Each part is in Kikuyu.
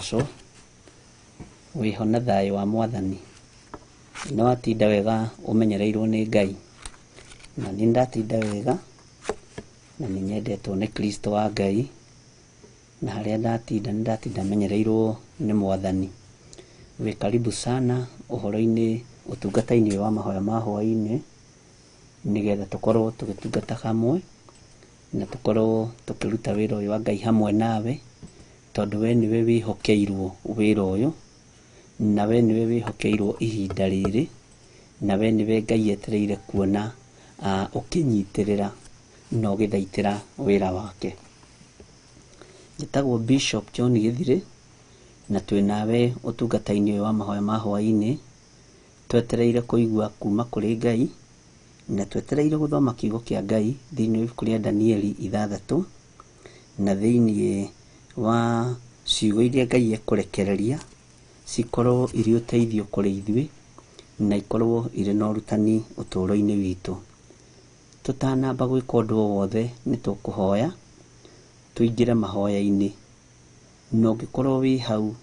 Ũgocwo, wĩho na thayũ wa Mwathani. Nĩ watinda wega ũmenyereirwo nĩ Ngai? Na niĩ nĩndatinda wega na nĩ nyendetwo nĩ Kristo wa Ngai, na harĩa ndatinda nĩ ndatinda menyereirwo nĩ Mwathani. Wĩ karibu sana ũhoro-inĩ ũtungata-inĩ ũyũ wa mahoya ma hwaĩ-inĩ, nĩgetha tũkorwo tũgĩtungata hamwe, na tũkorwo tũkĩruta wĩra ũyũ wa Ngai hamwe nawe. Tondũ we nĩwe wĩhokeirwo wĩra ũyũ, na we nĩwe wĩhokeirwo ihinda rĩrĩ, na we nĩwe Ngai etereire kuona ũkĩnyitĩrĩra na ũgĩthaitĩra wĩra wake. Njĩtagwo Bishop John Gĩthirĩ, na twĩ nawe ũtungata-inĩ ũyũ wa mahoya ma hwaĩ-inĩ, twetereire kũigua kuma kũrĩ Ngai, na twetereire gũthoma kiugo kĩa Ngai thĩinĩ wa ibuku rĩa Danieli ithathatũ, na thĩinĩ wa ciugo iria Ngai ekũrekereria cikorwo irĩ ũteithio kũrĩ ithuĩ na ikorwo irĩ na ũrutani ũtũũro-inĩ witũ. Tũtanamba gwĩka ũndũ o wothe nĩ tũkũhoya tũingĩre mahoya-inĩ, na ũngĩkorwo wĩ hau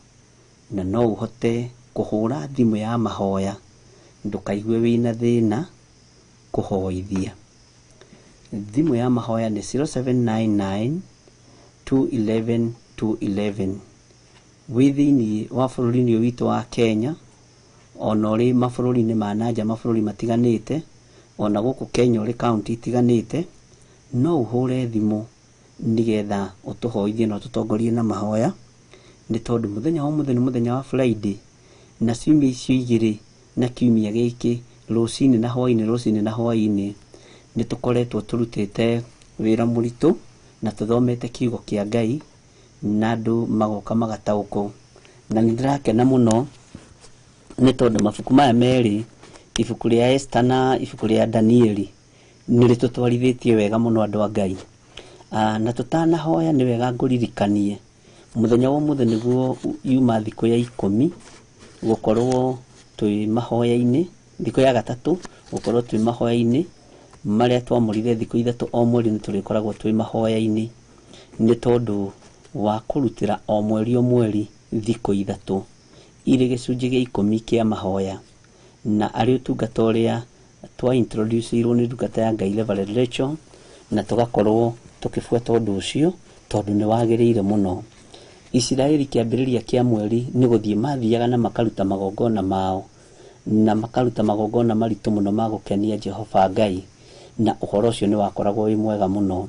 na no ũhote kũhũra thimũ ya mahoya ndũkaigue wĩna thĩna kũhoithia. Thimũ ya mahoya nĩ 0799 211 211. Wĩ thĩinĩ wa bũrũri-inĩ ũyũ witũ wa Kenya, ona ũrĩ mabũrũri-inĩ ma nanja mabũrũri matiganĩte, ona gũkũ Kenya ũrĩ kaũntĩ itiganĩte, no ũhũre thimũ nĩgetha ũtũhoithie na ũtũtongorie na mahoya, nĩ tondũ mũthenya wa ũmũthĩ nĩ mũthenya wa Friday, na ciumia icio igĩrĩ na kiumia gĩkĩ, rũcinĩ na hwaĩ-inĩ, rũcinĩ na hwaĩ-inĩ, nĩ tũkoretwo tũrutĩte wĩra mũritũ na tũthomete kiugo kĩa Ngai, na andũ magoka magataũkwo. Na nĩ ndĩrakena mũno nĩ tondũ mabuku maya merĩ, ibuku rĩa Esther na ibuku rĩa Danieli, nĩ rĩtũtwarithĩtie wega mũno andũ a Ngai. Na tũtanahoya nĩ wega ngũririkanie, mũthenya wa ũmũthĩ nĩguo yuma thikũ ya ikũmi gũkorwo twĩ mahoya-inĩ, thikũ ya gatatũ gũkorwo twĩ mahoya-inĩ marĩa twamũrire thikũ ithatũ o mweri nĩ tũrĩkoragwo twĩ mahoya-inĩ, nĩ tondũ wa kũrutĩra o mweri o mweri thikũ ithatũ irĩ gĩcunjĩ gĩa ikũmi kĩa mahoya, na arĩ ũtungata ũrĩa twa introduce irwo nĩ ndungata ya Ngai Reverend Rachel, na tũgakorwo tũkĩbuata ũndũ ũcio tondũ nĩ wagĩrĩire mũno. Isiraeli kĩambĩrĩria kĩa mweri nĩ gũthiĩ mathiaga na makaruta magongona mao, na makaruta magongona maritũ mũno ma gũkenia Jehova Ngai, na ũhoro ũcio nĩ wakoragwo wĩ mwega mũno.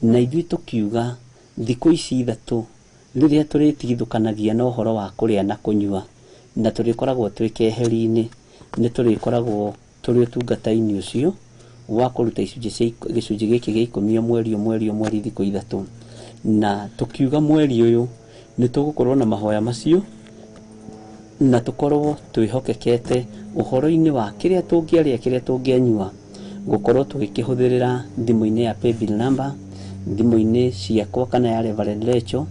Na ithuĩ tũkiuga thikũ ici ithatũ rĩrĩa tũrĩtigithũkanagia na ũhoro wa kũrĩa na kũnyua, na tũrĩkoragwo twĩ keheri-inĩ, nĩ tũrĩkoragwo tũrĩ ũtungata-inĩ ũcio wa kũruta icunjĩ cia gĩcunjĩ gĩkĩ gĩa ikũmi o mweri o mweri o mweri thikũ ithatũ. Na tũkiuga mweri ũyũ nĩ tũgũkorwo na mahoya macio, na tũkorwo twĩhokekete ũhoro-inĩ wa kĩrĩa tũngĩarĩa, kĩrĩa tũngĩanyua, gũkorwo tũgĩkĩhũthĩrĩra thimũ-inĩ ya paybill number, thimũ-inĩ ciakwa kana ya Reverend Rachel,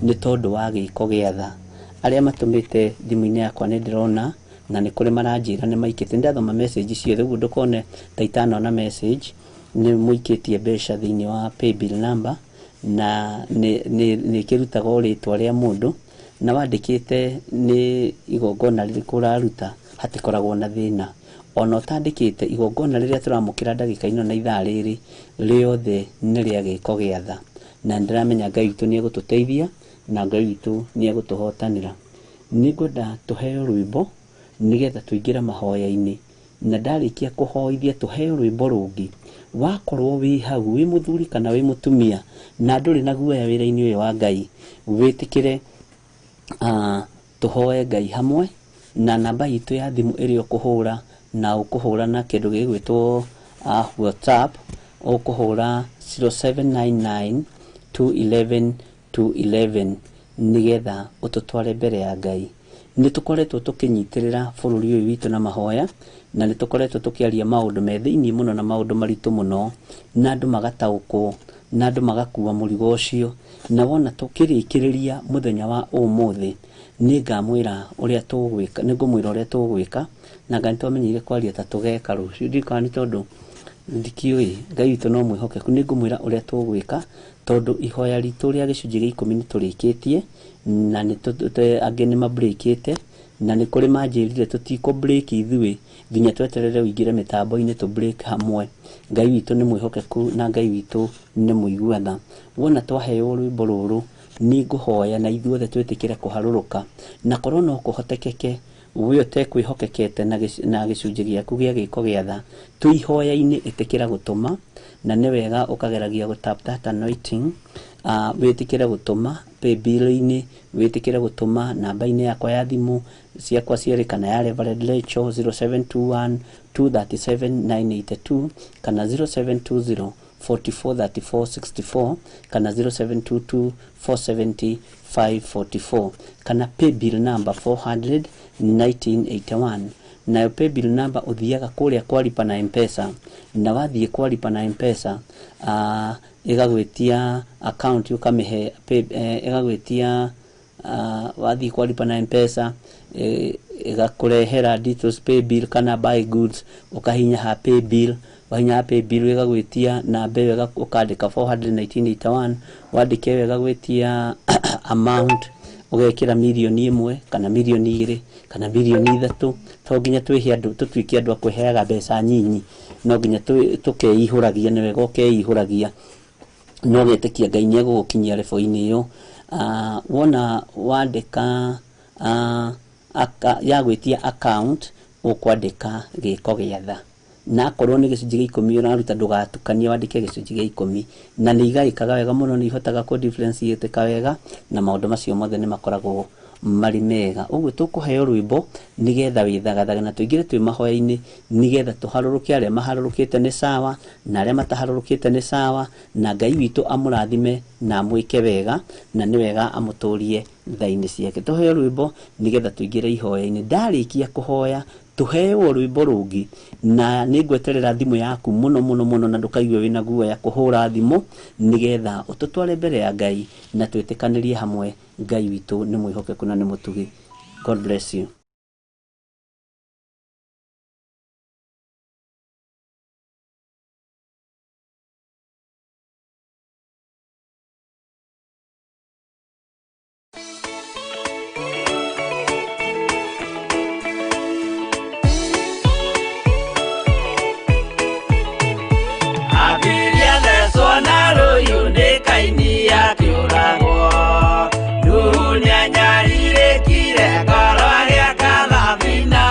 nĩ tondũ wa gĩko gĩa tha. Arĩa matũmĩte thimũ-inĩ yakwa nĩ ndĩrona, na nĩ kũrĩ maranjĩra nĩ maikĩtie. Nĩ ndathoma message ciothe, ũguo ndũkone ta itanona message, nĩ mũikĩtie mbeca thĩinĩ wa paybill number, na nĩ ĩkĩrutaga o rĩtwa rĩa mũndũ, na wandĩkĩte nĩ igongona rĩrĩkũ ũraruta, hatikoragwo na thĩna. Ona ũtandĩkĩte, igongona rĩrĩa tũramũkĩra ndagĩka ĩno na ithaa rĩrĩ, rĩothe nĩ rĩa gĩko gĩa tha. Na nĩ ndĩramenya Ngai witũ nĩ egũtũteithia, na Ngai witũ nĩ egũtũhotanĩra. Nĩ ngwenda tũheo rwĩmbo nĩgetha tũingĩre mahoya-inĩ, na ndarĩkia kũhoithia tũheo rwĩmbo rũngĩ. Wakorwo wĩ hau wĩ mũthuri kana wĩ mũtumia na ndũrĩ na guoya wĩra-inĩ ũyũ wa Ngai, wĩtĩkĩre tũhoe Ngai hamwe, na namba itũ ya thimũ ĩrĩa ũkũhũra, na ũkũhũra na kĩndũ gĩgwĩtwo WhatsApp, ũkũhũra 0799 211 2:11 nĩgetha ũtũtware mbere ya Ngai. Nĩ tũkoretwo tũkĩnyitĩrĩra bũrũri ũyũ witũ na mahoya, na nĩ tũkoretwo tũkĩaria maũndũ me thĩinĩ mũno na maũndũ maritũ mũno, na andũ magataũkwo, na andũ magakua mũrigo ũcio. Na wona tũkĩrĩkĩrĩria mũthenya wa ũmũthĩ, nĩ ngamwĩra ũrĩa tũgwĩka, nĩ ngũmwĩra ũrĩa tũgwĩka, na anga nĩ twamenyeire kwaria ta tũgeka rũciũ. Ndiũĩ kana nĩ tondũ Ndikĩũĩ Ngai witũ no mwĩhokeku. Nĩ ngũmwĩra ũrĩa tũgwĩka tondũ ihoya ritũ rĩa gĩcunjĩ gĩa 10 nĩ tũrĩkĩtie na nĩ angĩ nĩ mabreakĩte na nĩ kũrĩ manjĩrire tũtikũ break ithuĩ nginya tweterere ũingĩre mĩtambo-inĩ tũ break hamwe. Ngai witũ nĩ mwĩhokeku na Ngai witũ nĩ mũigua tha. Wona twaheo rwĩmbo rũrũ nĩ ngũhoya na ithuothe twĩtĩkĩre kũharũrũka na korwo no kũhotekeke we ũtekwĩhokekete na gĩcunjĩ gĩaku gĩa gĩko gĩa tha twĩ ihoya-inĩ ĩtĩkĩra gũtũma na nĩ wega ũkageragia gũ tap that anointing, wĩtĩkĩre gũtũma paybill-inĩ, wĩtĩkĩre gũtũma namba-inĩ yakwa ya thimũ ciakwa cierĩ kana ya Reverend Rachel 0721 237 982 kana 0720 44 34 64 kana 0722 470 544 kana paybill number 400 1981. Nayo paybill number ũthiaga kũrĩa kwa lipa na Mpesa, na wathiĩ kwa lipa na Mpesa ĩgagwĩtia account ũkamĩhe ĩgagwĩtia wathiĩ kwa lipa na Mpesa ĩgakũrehera details paybill kana buy goods, ũkahinya ha paybill, wahinya ha paybill ĩgagwĩtia namba ĩyo ũkandĩka 41981, wandĩka ĩyo ĩgagwĩtia amount ũgekĩra 1 million kana 2 million kana 3 million. To nginya twĩhe andũ tũtuĩke andũ a kwĩheaga mbeca nyinyi, no nginya tũkeihũragia. Nĩ wega ũkeihũragia no getĩkia Ngai nĩ egũgũkinyia level-inĩ ĩyo. Wona wandĩka yagwĩtia account ũkwandĩka gĩko gĩa tha, na akorwo nĩ gĩcunjĩ gĩa 10 ũraruta ndũgatukanie, wandĩke gĩcunjĩ gĩa 10 na nĩ igaĩkaga wega mũno, nĩ ihotaga kũ differentiate wega na maũndũ macio mothe nĩ makoragwo marĩ mega. Ũguo tũkũheo rwĩmbo nĩgetha wĩthagathage na tũingĩre twĩ mahoya-inĩ nĩgetha tũharũrũke. Arĩa maharũrũkĩte nĩ sawa na arĩa mataharũrũkĩte nĩ sawa, na Ngai witũ amũrathime na amwĩke wega na nĩ wega amũtũrie tha-inĩ ciake. Tũheo rwĩmbo nĩgetha tũingĩre ihoya-inĩ. Ndarĩkia kũhoya tũhewo rwĩmbo rũngĩ na nĩ ngweterera thimũ yaku mũno mũno mũno, na ndũkaigue wĩna guoya kũhũra thimũ nĩgetha ũtũtware mbere ya Ngai na twĩtĩkanĩrie hamwe. Ngai witũ nĩ mwĩhokeku na nĩ mũtugi. God bless you. Abiria thecwo na rũhiũ nĩ Kaini akĩũragwo. Nuhu nĩanyarirĩkire ngoro agĩaka thabina.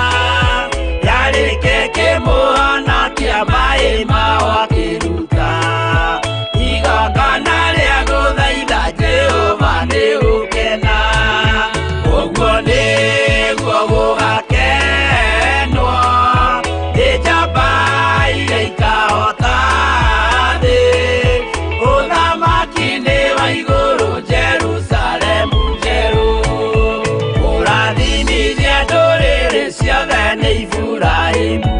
Yarĩke kĩmũhonokia maĩ mao akĩruta. Igongona rĩa gũthaitha Jehova nĩ gũkena. Ũguo nĩguo gũgakenwo nĩ njamba iria ikahota thĩ. Ũthamaki-inĩ wa igũrũ Jerusalemu njerũ. Kũrathimithia ndũrĩrĩ ciothe nĩ Iburahĩmu.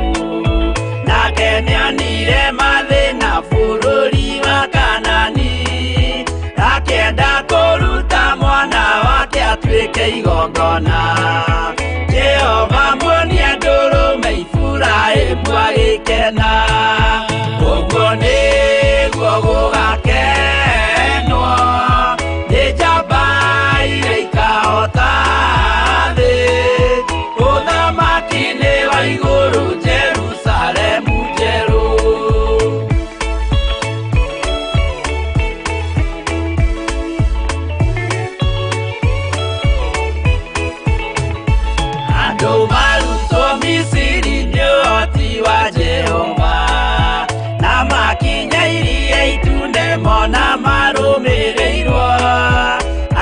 Nake nĩonire mathĩna bũrũri wa Kanani. Akĩenda kũruta mwana wake atuĩke igongona. Jehova muonia ndũrũme Iburahĩmu agĩkena. Ũguo nĩguo gũgakenwo nĩ njamba iria ikahota thĩ. Ũthamaki-inĩ wa igũrũ Jerusalemu njerũ. Andũ marutwo Misiri nĩ ũhoti wa Jehova na makinya iria itune mona marũmĩrĩirwo.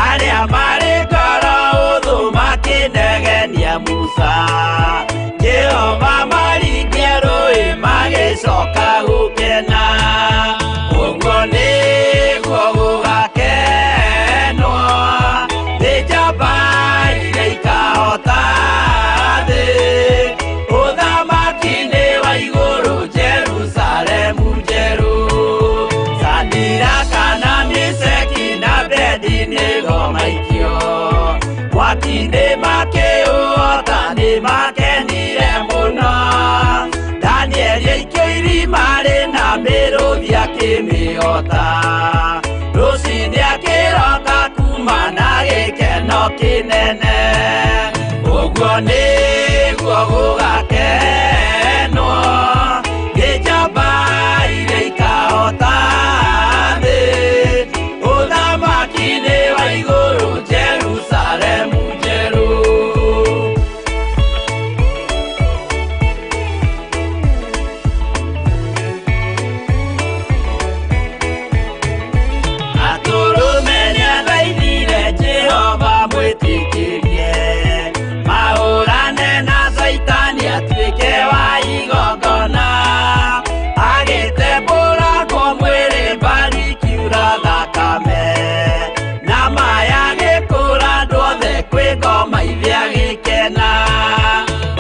Arĩa marĩ ngoro ũthũ makĩnegenia Musa. Jehova maringia rũĩ magĩcoka gũkena. Ũguo nĩguo gũgakenwo nĩ njamba iria ikahota thĩ. Ũthamaki-inĩ wa igũrũ Jerusalemu njerũ. Sadiraka na Meshaki na Abednego maikio mwaki-inĩ makĩũhota nĩ makenire mũno. Danieli aikio irima rĩna kĩnene ũguo nĩguo gũgakenwo nĩ njamba iria ikahota thĩ ũthamaki-inĩ wa igũrũ Jerusalemu njerũ. Atũrũme nĩathaithire Jehova mwĩtĩkĩrie mahũrane na Caitani atuĩke wa igongona agĩtembũrangwo mwĩrĩ mbari ikiura thakame na maya gĩkũra andũ othe kwĩ ngoma ithe agĩkena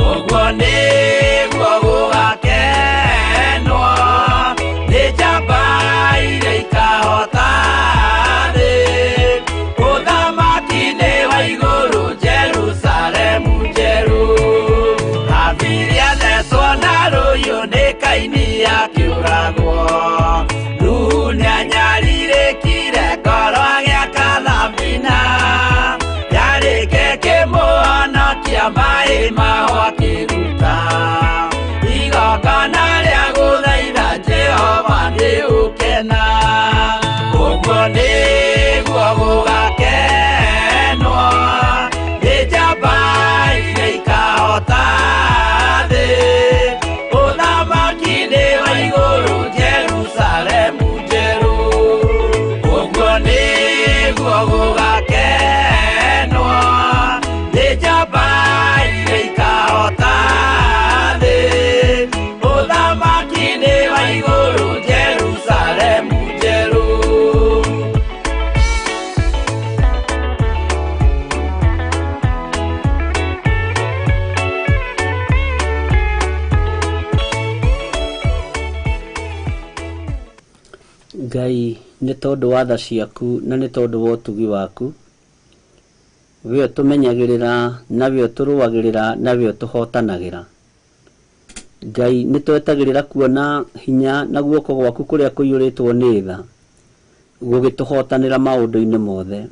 ũguo nĩguo gũgakenwo nĩ njamba iria ikahota thĩ ũthamaki-inĩ wa igũrũ Jerusalemu njerũ. Habili athecwo na rũhiũ nĩ Kaini akĩũragwo Nuhu nĩanyarirĩkire ngoro agĩaka thabina yarĩke kĩmũhonokia maĩ maho akĩruta igongona rĩa gũthaitha Jehova nĩ ũkena ũguo nĩguo gũgakenwo nĩ njamba iria ikahota thĩ ũthamaki-inĩ wa igũrũ Jerusalemu njerũ ũguo nĩguo gũgakenwo nĩ njamba iria ikahota thĩ ũthamaki-inĩ wa igũrũ Jerusalemu njerũ. Ngai nĩ tondũ wa tha ciaku na nĩ tondũ wa ũtugi waku we ũtũmenyagĩrĩra na we ũtũrũagĩrĩra na we ũtũhotanagĩra. Ngai nĩ twetagĩrĩra kuona hinya na guoko gwaku kũrĩa kũiyũrĩtwo nĩ tha gũgĩtũhotanĩra maũndũ-inĩ mothe.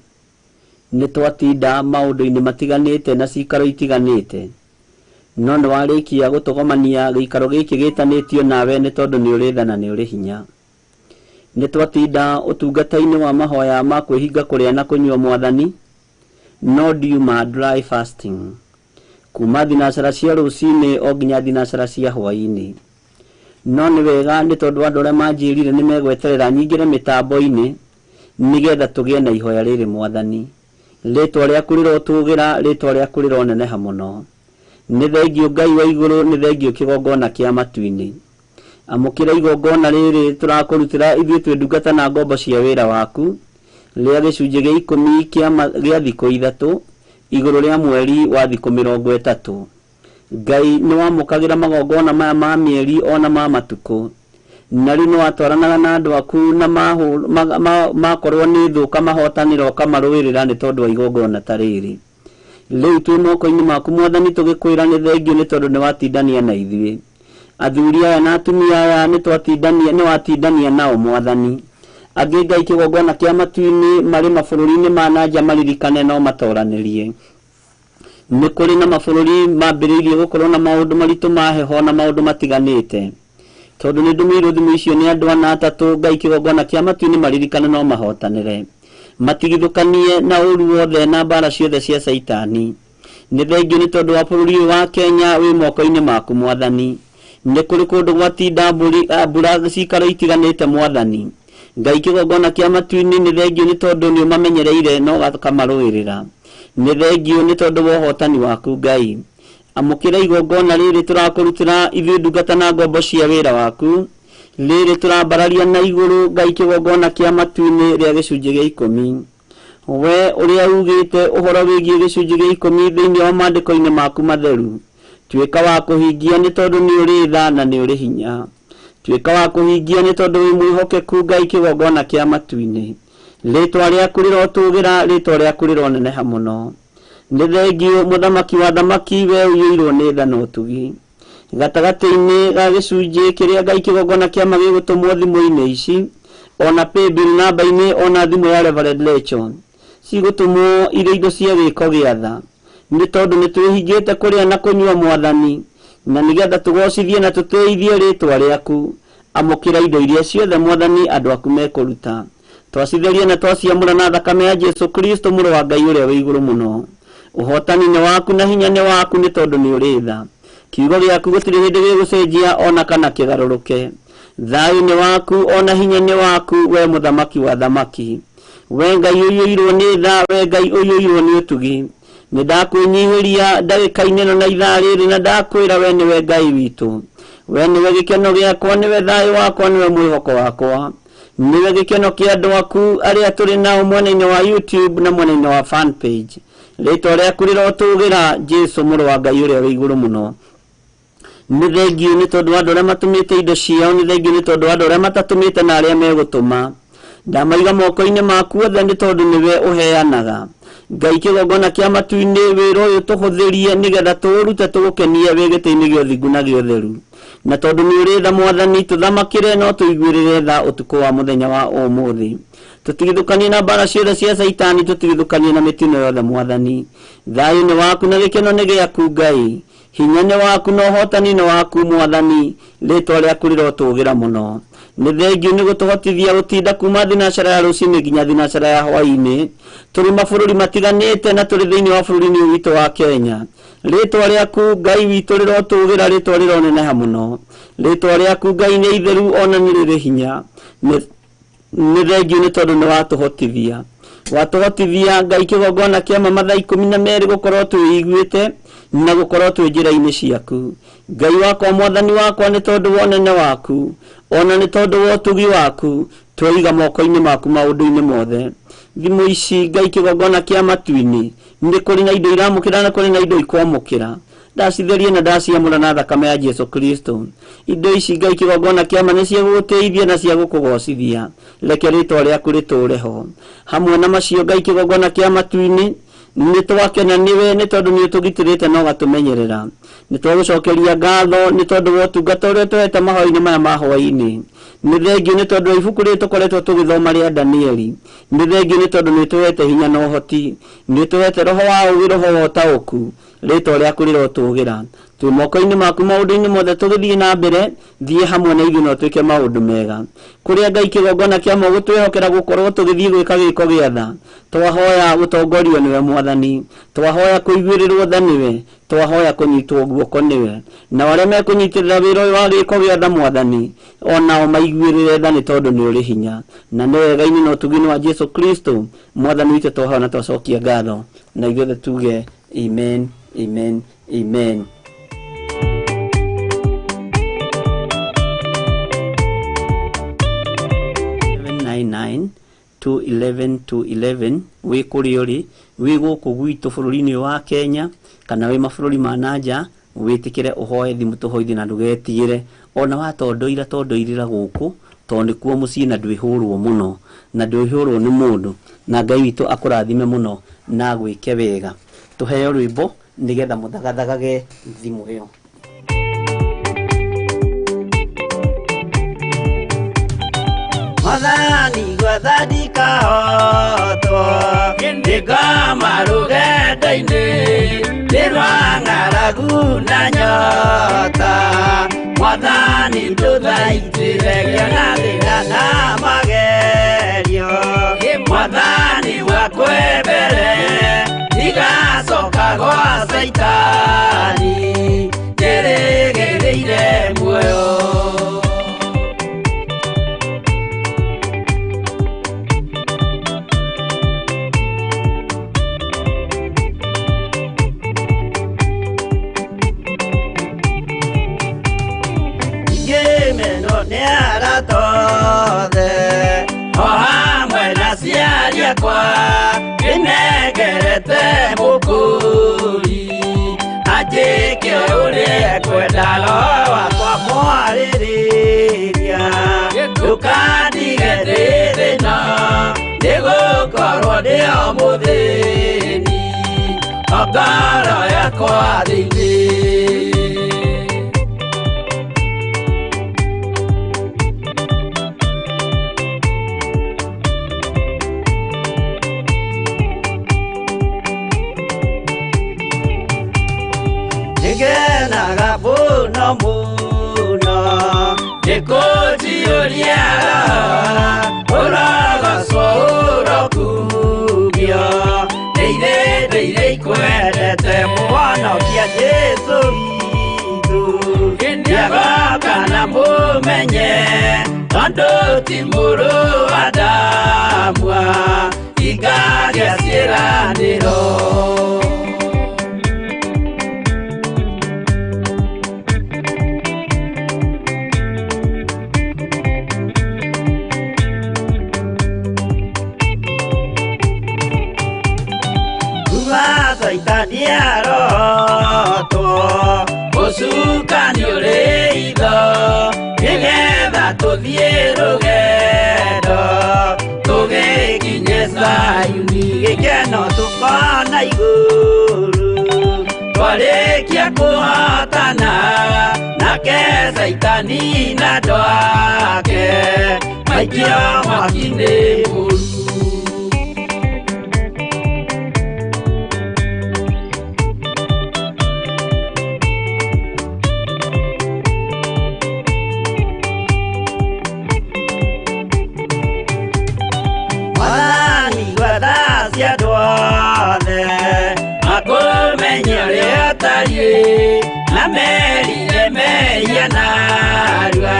Nĩ twatinda maũndũ-inĩ matiganĩte na cikaro itiganĩte no nĩ warĩkia gũtũgomania gĩikaro gĩkĩ gĩtanĩtio nawe nĩ tondũ nĩ ũrĩ tha na nĩ ũrĩ hinya. Nĩ twatinda ũtungata-inĩ wa mahoya ma kwĩhinga kũrĩa na kũnyua mwathani no ndiuma dry fasting kuma thinacara cia rũcinĩ o nginya thinacara cia hwaĩ-inĩ. No nĩ wega nĩ tondũ andũ arĩa manjĩrire nĩ megweterera nyingĩre mĩtambo-inĩ nĩgetha tũgĩe na ihoya rĩrĩ mwathani. Rĩtwa rĩaku rĩrotũgĩra, rĩtwa rĩaku rĩroneneha mũno. Nĩ thengio Ngai wa igũrũ, nĩ thengio kĩgongona kĩa matu-inĩ. Amũkĩra igongona rĩrĩ tũrakũrutĩra ithuĩ twĩ ndungata na ngombo cia wĩra waku rĩa gĩcunjĩ gĩa ikũmi gĩa thikũ ithatũ igũrũ rĩa mweri wa thikũ mĩrongo ĩtatũ. Ngai nĩ wamũkagĩra magongona maya ma mĩeri ona ma matukũ na rĩu nĩ watwaranaga na andũ aku na makorwo nĩ thũ ũkamahotanĩra ũkamarũĩrĩra nĩ tondũ wa igongona ta rĩrĩ. Rĩu twĩ moko-inĩ maku mwathani tũgĩkwĩra nĩ thengio nĩ tondũ nĩ watindania na ithuĩ. Athuri aya na atumia aya nĩ watindania nao mwathani. Angĩ Ngai kĩgongona kĩa matu-inĩ marĩ mabũrũri-inĩ ma na nja maririkane no matoranĩrie. Nĩ kũrĩ na mabũrũri mambĩrĩirie gũkorwo na maũndũ maritũ ma heho na maũndũ matiganĩte tondũ nĩ ndũmĩirwo thimũ icio nĩ andũ ana atatũ Ngai kĩgongona kĩa matu-inĩ maririkane no mahotanĩre matigithũkanie na ũru wothe na mbara ciothe cia Caitani. Nĩ thengio nĩ tondũ wa bũrũri ũyũ wa Kenya wĩ moko-inĩ maku mwathani. Nĩ kũrĩ kũndũ gwatinda mbura cikaro itiganĩte mwathani. Ngai kĩgongona kĩa matu-inĩ nĩ thengio nĩ tondũ nĩ ũmamenyereire no ũkamarũĩrĩra. Nĩ thengio nĩ tondũ wa ũhotani waku Ngai. Amũkĩra igongona rĩrĩ tũrakũrutĩra ithuĩ ndungata na ngombo cia wĩra waku rĩrĩ tũrambararia na igũrũ Ngai kĩgongona kĩa matu-inĩ rĩa gĩcunjĩ gĩa ikũmi. We ũrĩa ugĩte ũhoro wĩgiĩ gĩcunjĩ gĩa ikũmi thĩinĩ wa maandĩko-inĩ maku matheru tuĩka wa kũhingia nĩ tondũ nĩ ũrĩ tha na nĩ ũrĩ hinya. Tuĩka wa kũhingia nĩ tondũ wĩ mwĩhokeku Ngai kĩgongona kĩa matu-inĩ. Rĩtwa rĩaku rĩrotũgĩra, rĩtwa rĩaku rĩroneneha mũno. Nĩ thengio mũthamaki wa thamaki we ũiyũirwo nĩ tha na ũtugi. Gatagatĩ-inĩ ga gĩcunjĩ kĩrĩa Ngai kĩgongona kĩama gĩgũtũmwo thimũ-inĩ ici ona paybill namba-inĩ ona thimũ ya Reverend Lechon Cigũtũmwo irĩ indo cia gĩko gĩa tha. Nĩ tondũ nĩ twĩhingĩte kũrĩa na kũnyua Mwathani, na nĩgetha tũgocithie na tũtĩithie rĩtwa rĩaku. Amũkĩra indo iria ciothe Mwathani andũ aku mekũruta. Twacitheria na twaciamũra na thakame ya Jesu Kristo mũrũ wa Ngai ũrĩa wĩ igũrũ mũno. Ũhotani nĩ waku na hinya nĩ waku nĩ tondũ nĩ ũrĩ tha. Kiugo gĩaku gũtirĩ hĩndĩ gĩgũcenjia ona kana kĩgarũrũke. Thayũ nĩ waku ona hinya nĩ waku, we mũthamaki wa thamaki. We Ngai ũiyũirwo nĩ tha, we Ngai ũiyũirwo nĩ ũtugi. Nĩ ndakwĩnyihĩria ndagĩka-inĩ ĩno na ithaa rĩrĩ, na ndakwĩra we nĩwe Ngai witũ. We nĩwe gĩkeno gĩakwa, nĩwe thayũ wakwa, nĩwe mwĩhoko wakwa. Nĩwe gĩkeno kĩa andũ aku arĩa tũrĩ nao mwena-inĩ wa YouTube na mwena-inĩ wa fan page. Rĩtwa rĩaku rĩrotũgĩra, Jesu mũrũ wa Ngai ũrĩa wĩ igũrũ mũno. Nĩ thengiũ nĩ tondũ wa andũ arĩa matũmĩte indo ciao, nĩ thengiũ nĩ tondũ wa andũ arĩa matatũmĩte na arĩa megũtũma. Ndamaiga moko-inĩ maku othe nĩ tondũ nĩwe ũheanaga. Ngai kĩgongona kĩa matu-inĩ, wĩra ũyũ tũhũthĩrie nĩgetha tũũrute tũgũkenie wĩ gĩtĩ-inĩ gĩa ũthingu na gĩa ũtheru. Na tondũ nĩ ũrĩ tha Mwathani, tũthamakĩre no tũiguĩrĩre tha ũtukũ wa mũthenya wa ũmũthĩ. Tũtigithũkanie na mbara ciothe cia Caitani, tũtigithũkanie na mĩtino yothe Mwathani. Thayũ nĩ waku na gĩkeno nĩ gĩaku Ngai. Hinya nĩ waku na ũhotani nĩ waku Mwathani, rĩtwa rĩaku rĩrotũgĩra mũno. Nĩ thengiũ nĩ gũtũhotithia gũtinda kuma thinacara ya rũcinĩ nginya thinacara ya hwaĩ-inĩ. Tũrĩ mabũrũri matiganĩte na tũrĩ thĩinĩ wa bũrũri-inĩ ũyũ witũ wa Kenya. Rĩtwa rĩaku Ngai witũ rĩrotũgĩra, rĩtwa rĩroneneha mũno. Rĩtwa rĩaku Ngai nĩ itheru ona nĩ rĩrĩ hinya. Nĩ thengiũ nĩ tondũ nĩ watũhotithia. Watũhotithia Ngai kĩgongona kĩa ma mathaa 12 gũkorwo twĩiguĩte na gũkorwo twĩ njĩra-inĩ ciaku. Ngai wakwa, Mwathani wakwa, nĩ tondũ wa ũnene waku ona nĩ tondũ wa ũtugi waku, tweiga moko-inĩ maku maũndũ-inĩ mothe. Thimũ ici Ngai kĩgongona kĩa matu-inĩ, nĩ kũrĩ na indo iramũkĩra na kũrĩ na indo ikwamũkĩra. Ndacitherie na ndaciamũra na thakame ya Jesu Kristo. Indo ici Ngai kĩgongona kĩa ma nĩ cia gũgũtĩithia na cia gũkũgocithia. Reke rĩtwa rĩaku rĩtũũre ho. Hamwe na macio Ngai kĩgongona kĩa matu-inĩ, nĩ twakena nĩwe nĩ tondũ nĩ ũtũgitĩrĩte na ũgatũmenyerera. Nĩ twagũcokeria ngatho nĩ tondũ wa ũtungata ũrĩa ũtũhete mahoya-inĩ maya ma hwaĩ-inĩ. Nĩ thengiũ nĩ tondũ wa ibuku rĩrĩ tũkoretwo tũgĩthoma rĩa Danieli. Nĩ thengiũ nĩ tondũ nĩ ũtũhete hinya na ũhoti. Nĩ ũtũhete roho wa ũũgĩ, roho wa ũtaũku. Rĩtwa rĩaku rĩrotũgĩra. Twĩ moko-inĩ maku maũndũ-inĩ mothe tũgĩthiĩ na mbere, thiĩ hamwe na ithuĩ na ũtwĩke maũndũ mega. Kũrĩa Ngai kĩgongona kĩa ma ũgũtwĩhokera gũkorwo tũgĩthiĩ gwĩka gĩko gĩa tha. Twahoya gũtongorio nĩwe Mwathani, twahoya kũiguĩrĩrwo tha nĩwe, twahoya kũnyitwo guoko nĩwe. Na arĩa mekũnyitĩrĩra wĩra ũyũ wa gĩko gĩa tha Mwathani, onao maiguĩrĩre tha nĩ tondũ nĩ ũrĩ hinya. Na nĩ wega-inĩ na ũtugi-inĩ wa Jesu Kristo Mwathani witũ twahoya na twacokia ngatho. Na ithuothe tuge amen, amen, amen. 9 211 211 wĩ kũrĩa ũrĩ, wĩ gũkũ gwitũ bũrũri-inĩ wa Kenya kana wĩ mabũrũri ma na nja, wĩtĩkĩre ũhoe thimũ tũhoithie na ndũgetigĩre. Ona watondoira tondoirĩra gũkũ tondũ nĩkuo mũciĩ na ndwĩhũrwo mũno na ndwĩhũrwo nĩ mũndũ. Na Ngai witũ akũrathime mũno na agwĩke wega. Tũheo rwĩmbo nĩgetha mũthagathagage thimũ ĩyo. Mwathani gwetha ndikahotwo, ndĩngoma rũgendo-inĩ, nĩ rwa ng'aragu na nyota. Mwathani ndũthaitĩre ngĩona thĩna na magerio. Mwathani wakwĩ mbere, ndigacoka gwa Caitani, njĩrĩgĩrĩire muoyo. Ngĩmenwo nĩ arata othe, o hamwe na aciari akwa, ndĩnengerete mũkũri, anjĩke ũrĩa ekwenda, roho wakwa mwarĩrĩria. Ndũkandige ndĩ thĩna, nĩgũkorwo ndĩ o mũthĩni, o ngoro yakwa thĩinĩ. Nĩkũnjiyũria ũrogocwo ũrokugio nĩ irĩndĩ ikwendete mũhonokia Jesũ witũ nĩagoka na mũmenye tondũ ti mũrũ wa Adamu ingagia ciĩranĩro. Saitani arotwo ũcukani ũrĩ itho nĩgetha tũthiĩ rũgendo tũgĩkinye Zayuni gĩkeno tũkona igũrũ twarĩkia kũhotana nake Saitani na andũ ake maikio mwaki-inĩ mũru. Akũmenye ũrĩa ũtariĩ na merire mehia narua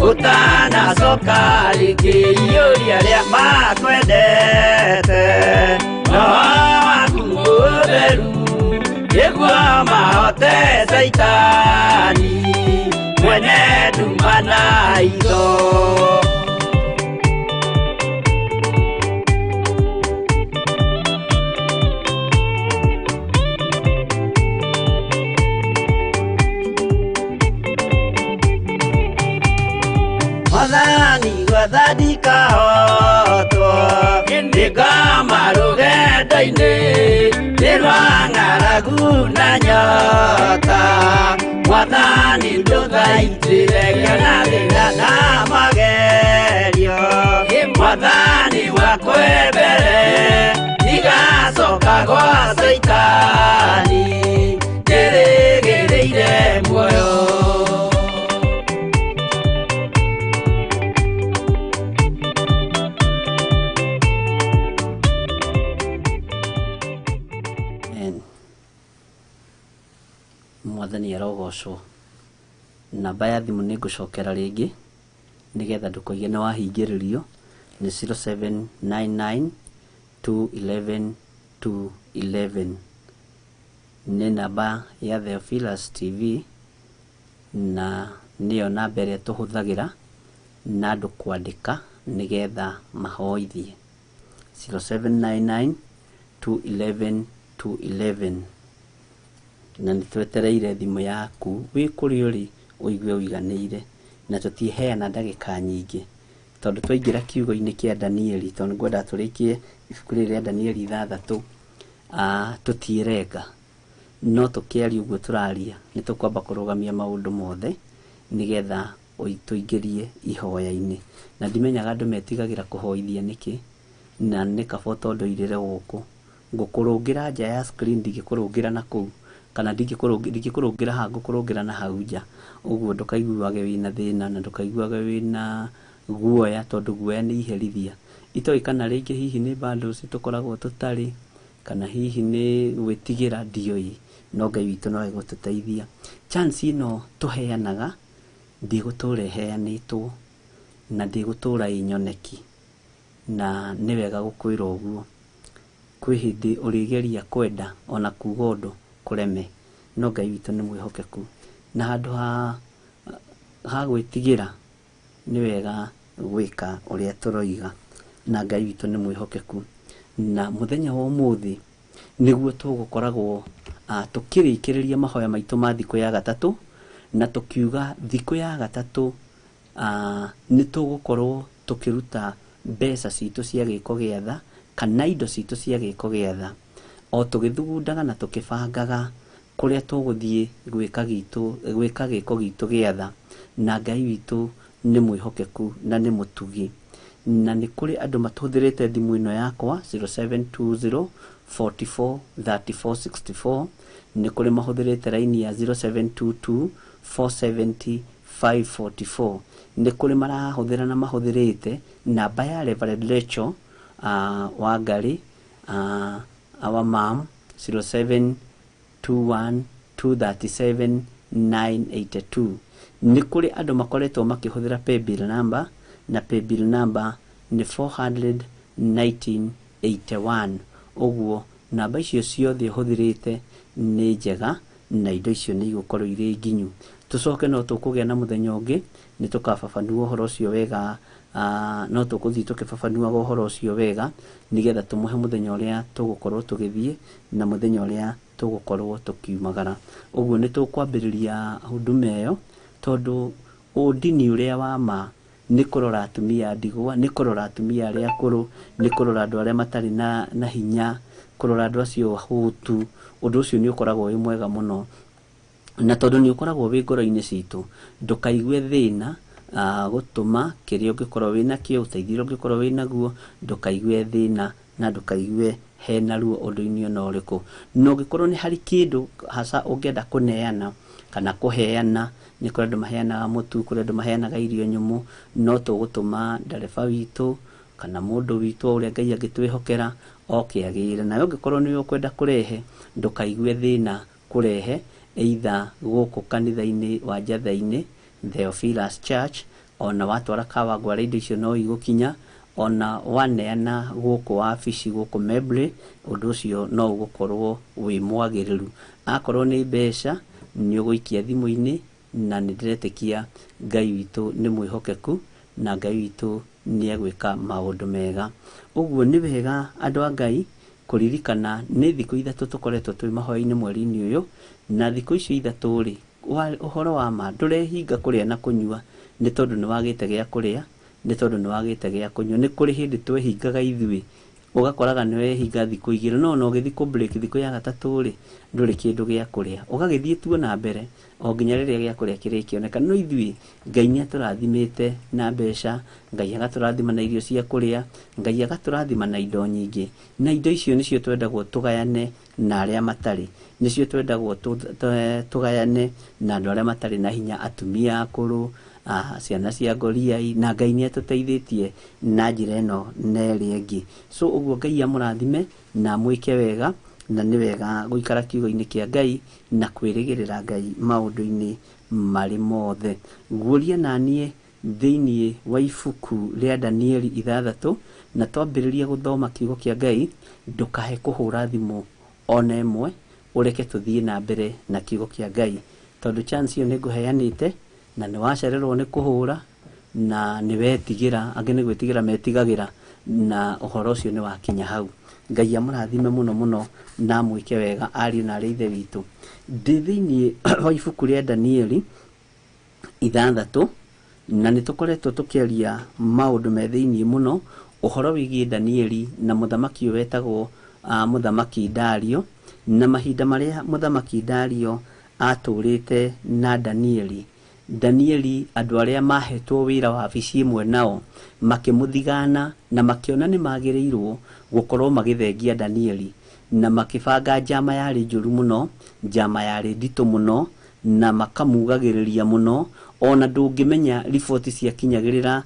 ũtanacoka rĩngĩ iyũria arĩa makwendete roho waku mũtheru nĩguo mahote Saitani mwene nduma na itho. Mwathani gwathani kahotwo nĩngoma rũgendo-inĩ nĩ rwa ng'aragu na nyota Mwathani ndũthaitĩre ngĩona thĩna na magerio Mwathani wakwa mbere ndigacoka gwa Saitani ndĩrĩgĩrĩire muoyo. Mwathani arogocwo. Namba ya thimũ nĩ ngũcokera rĩngĩ nĩgetha ndũkoige nĩ wahingĩrĩrio nĩ 0799 211 211 nĩ namba ya Theophilus TV na nĩyo namba ĩrĩa tũhũthagĩra na andũ kwandĩka nĩgetha mahoithie 0799 211 211 na nĩ twetereire thimũ yaku wĩ kũrĩa ũrĩ ũigue ũiganĩire na tũtiheana ndagĩka nyingĩ tondũ twaingĩra kiugo-inĩ kĩa Danieli tondũ ngwenda tũrĩkie ibuku rĩrĩ rĩa Danieli 6 tũtiĩrenga no tũkĩaria ũguo tũraria nĩ tũkwamba kũrũgamia maũndũ mothe nĩgetha tũingĩrie ihoya-inĩ na ndimenyaga andũ metigagĩra kũhoithia nĩkĩ na nĩ kaba tondũ irĩre gũkũ ngũkũrũngĩra nja ya screen ndingĩkũrũngĩra na kũu kana ndingĩkũrũngĩra haha ngũkũrũngĩra na hau nja ũguo ndũkaiguage wĩna thĩna na ndũkaiguage wĩna guoya tondũ guoya nĩ iherithia itoĩ kana rĩngĩ hihi nĩ bundles tũkoragwo tũtarĩ kana hihi nĩ gwĩtigĩra ndiũĩ no Ngai witũ no egũtũteithia. Chance ĩno tũheanaga ndĩgũtũra ĩheanĩtwo na ndĩgũtũra ĩ nyoneki na nĩ wega gũkwĩra ũguo kwĩ hĩndĩ ũrĩgeria kwenda ona kuga ũndũ kũreme no Ngai witũ nĩ mwĩhokeku na handũ ha gwĩtigĩra nĩ wega gwĩka ũrĩa tũroiga na Ngai witũ nĩ mwĩhokeku na mũthenya wa ũmũthĩ nĩguo tũgũkoragwo tũkĩrĩkĩrĩria mahoya maitũ ma thikũ ya gatatũ na tũkiuga thikũ ya gatatũ nĩ tũgũkorwo tũkĩruta mbeca citũ cia gĩko gĩa tha kana indo citũ cia gĩko gĩa tha o tũgĩthugundaga na tũkĩbangaga kũrĩa tũgũthiĩ gwĩka gĩko gitũ gĩa tha na Ngai witũ nĩ mwĩhokeku na nĩ mũtugi na nĩ kũrĩ andũ matũhũthĩrĩte thimũ ĩno yakwa 0720 44 34 64 nĩ kũrĩ mahũthĩrĩte raini ya 0722 470 544. Nĩ kũrĩ marahũthĩra na mahũthĩrĩte namba ya Reverend Rachel Wangari, our mom, 0721 237 982. Nĩ kũrĩ andũ makoretwo makĩhũthĩra paybill number, na paybill number nĩ 41981. Ũguo namba icio ciothe ũhũthĩrĩte nĩ njega na indo icio nĩ igũkorwo irĩ nginyu. Tũcoke no tũkũgĩa na mũthenya ũngĩ nĩ tũkababanua ũhoro ũcio wega, no tũkũthiĩ tũkĩbabanuaga ũhoro ũcio wega nĩgetha tũmũhe mũthenya ũrĩa tũgũkorwo tũgĩthiĩ na mũthenya ũrĩa tũgũkorwo tũkiumagara. Ũguo nĩ tũkwambĩrĩria huduma ĩyo, tondũ ũndini ũrĩa wa ma nĩ kũrora atumia a ndigwa, nĩ kũrora atumia arĩa akũrũ, nĩ kũrora andũ arĩa matarĩ na hinya, kũrora andũ acio ahũtu. Ũndũ ũcio nĩ ũkoragwo wĩ mwega mũno, na tondũ nĩ ũkoragwo wĩ ngoro-inĩ citũ, ndũkaigue thĩna gũtũma kĩrĩa ũngĩkorwo wĩ nakĩo, ũteithio ũrĩa ũngĩkorwo wĩ naguo, ndũkaigue thĩna na ndũkaigue hena ruo ũndũ-inĩ ona ũrĩkũ. Na ũngĩkorwo nĩ harĩ kĩndũ hasa ũngĩenda kũneana kana kũheana, nĩ kũrĩ andũ maheanaga mũtu, kũrĩ andũ maheanaga irio nyũmũ, no tũgũtũma ndereba witũ kana mũndũ witũ ũrĩa Ngai angĩtwĩhokera oke agĩre. Nawe ũngĩkorwo nĩwe ũkwenda kũrehe, ndũkaigue thĩna kũrehe either gũkũ kanitha-inĩ wa Njathai-inĩ Theophilus Church, ona watwara Kawangware indo icio no igũkinya, ona waneana gũkũ wabici gũkũ Membley, ũndũ ũcio no ũgũkorwo wĩ mwagĩrĩru. Akorwo nĩ mbeca nĩ ũgũikia thimũ-inĩ, na nĩ ndĩretĩkia Ngai witũ nĩ mwĩhokeku na Ngai witũ nĩ egwĩka maũndũ mega. Ũguo nĩ wega andũ a Ngai kũririkana nĩ thikũ ithatũ tũkoretwo twĩ mahoya-inĩ mweri-inĩ ũyũ, na thikũ icio ithatũ rĩ, ũhoro wa ma ndũrehinga kũrĩa na kũnyua nĩ tondũ nĩ wagĩte gĩa kũrĩa, nĩ tondũ nĩ wagĩte gĩa kũnyua. Nĩ kũrĩ hĩndĩ twehingaga ithuĩ, ũgakoraga nĩ wehinga thikũ igĩrĩ, no ona ũgĩthiĩ kũ break thikũ ya gatatũ rĩ, ndũrĩ kĩndũ gĩa kũrĩa, ũgagĩthiĩ tuo na mbere o nginya rĩrĩa gĩa kũrĩa kĩrĩkĩoneka. No ithuĩ Ngai nĩ atũrathimĩte na mbeca, Ngai agatũrathima na irio cia kũrĩa, Ngai agatũrathima na indo nyingĩ, na indo icio nĩcio twendagwo tũgayane na arĩa matarĩ, nĩcio twendagwo tũgayane na andũ arĩa matarĩ na hinya, atumia akũrũ, ciana cia ngoriai, na Ngai nĩ atũteithĩtie na njĩra ĩno na ĩrĩa ĩngĩ. So ũguo Ngai amũrathime na amwĩke wega, na nĩ wega gũikara kiugo-inĩ kĩa Ngai na kwĩrĩgĩrĩra Ngai maũndũ-inĩ marĩ mothe. Guũria na niĩ thĩinĩ wa ibuku rĩa Danieli 6, na twambĩrĩria gũthoma kiugo kĩa Ngai, ndũkahe kũhũra thimũ ona ĩmwe, ũreke tũthiĩ na mbere na kiugo kĩa Ngai, tondũ chance ĩyo nĩ ngũheanĩte na nĩ wacererwo nĩ kũhũra na nĩ wetigĩra, angĩ nĩ gwĩtigĩra metigagĩra, na ũhoro ũcio nĩ wakinya hau. Ngai amũrathime mũno mũno na amwĩke wega ariũ na arĩ ithe witũ. Ndĩ thĩinĩ wa ibuku rĩa Danieli 6, na nĩ tũkoretwo tũkĩaria maũndũ me thĩinĩ mũno ũhoro wĩgiĩ Danieli na mũthamaki ũyũ wetagwo mũthamaki Dario, na mahinda marĩa mũthamaki Dario atũrĩte na Danieli. Danieli andũ arĩa mahetwo wĩra wabici ĩmwe nao makĩmũthigana na makĩona nĩ magĩrĩirwo gũkorwo magĩthengia Danieli, na makĩbanga njama yarĩ njũru mũno, njama yarĩ nditũ mũno, na makamugagĩrĩria mũno. Ona ndũngĩmenya riboti ciakinyagĩrĩra,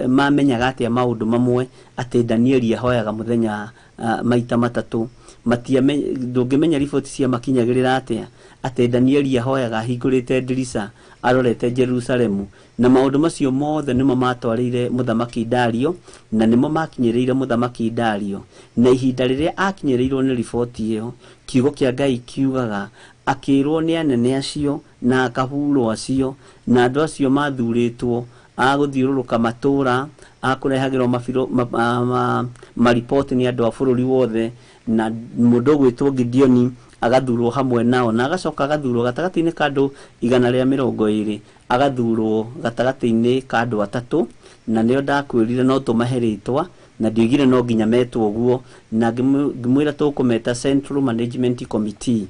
mamenyaga atĩa maũndũ mamwe, atĩ Danieli ahoyaga mũthenya maita matatũ. Ndũngĩmenya riboti ciamakinyagĩrĩra atĩa, atĩ Danieli ahoyaga ahingũrĩte ndirica arorete Jerusalemu. Na maũndũ macio mothe nĩmo matwarĩire mũthamaki Dario, na nĩmo makinyĩrĩire mũthamaki Dario. Na ihinda rĩrĩa akinyĩrĩirwo nĩ riboti ĩyo, kiugo kĩa Ngai kiugaga akĩrwo nĩ anene acio na akahurwo acio na andũ acio mathurĩtwo a gũthiũrũrũka matũra, a kũrehagĩrwo mariboti nĩ andũ a bũrũri wothe, na mũndũ ũgwĩtwo Gideoni agathurwo hamwe nao, na agacoka agathurwo gatagatĩ-inĩ ka andũ 120, agathurwo gatagatĩ-inĩ ka andũ atatũ, na nĩo ndakwĩrire no tũmahe rĩtwa, na ndioigire no nginya metwo ũguo, na ngĩmwĩra tũkũmeta Central Management Committee,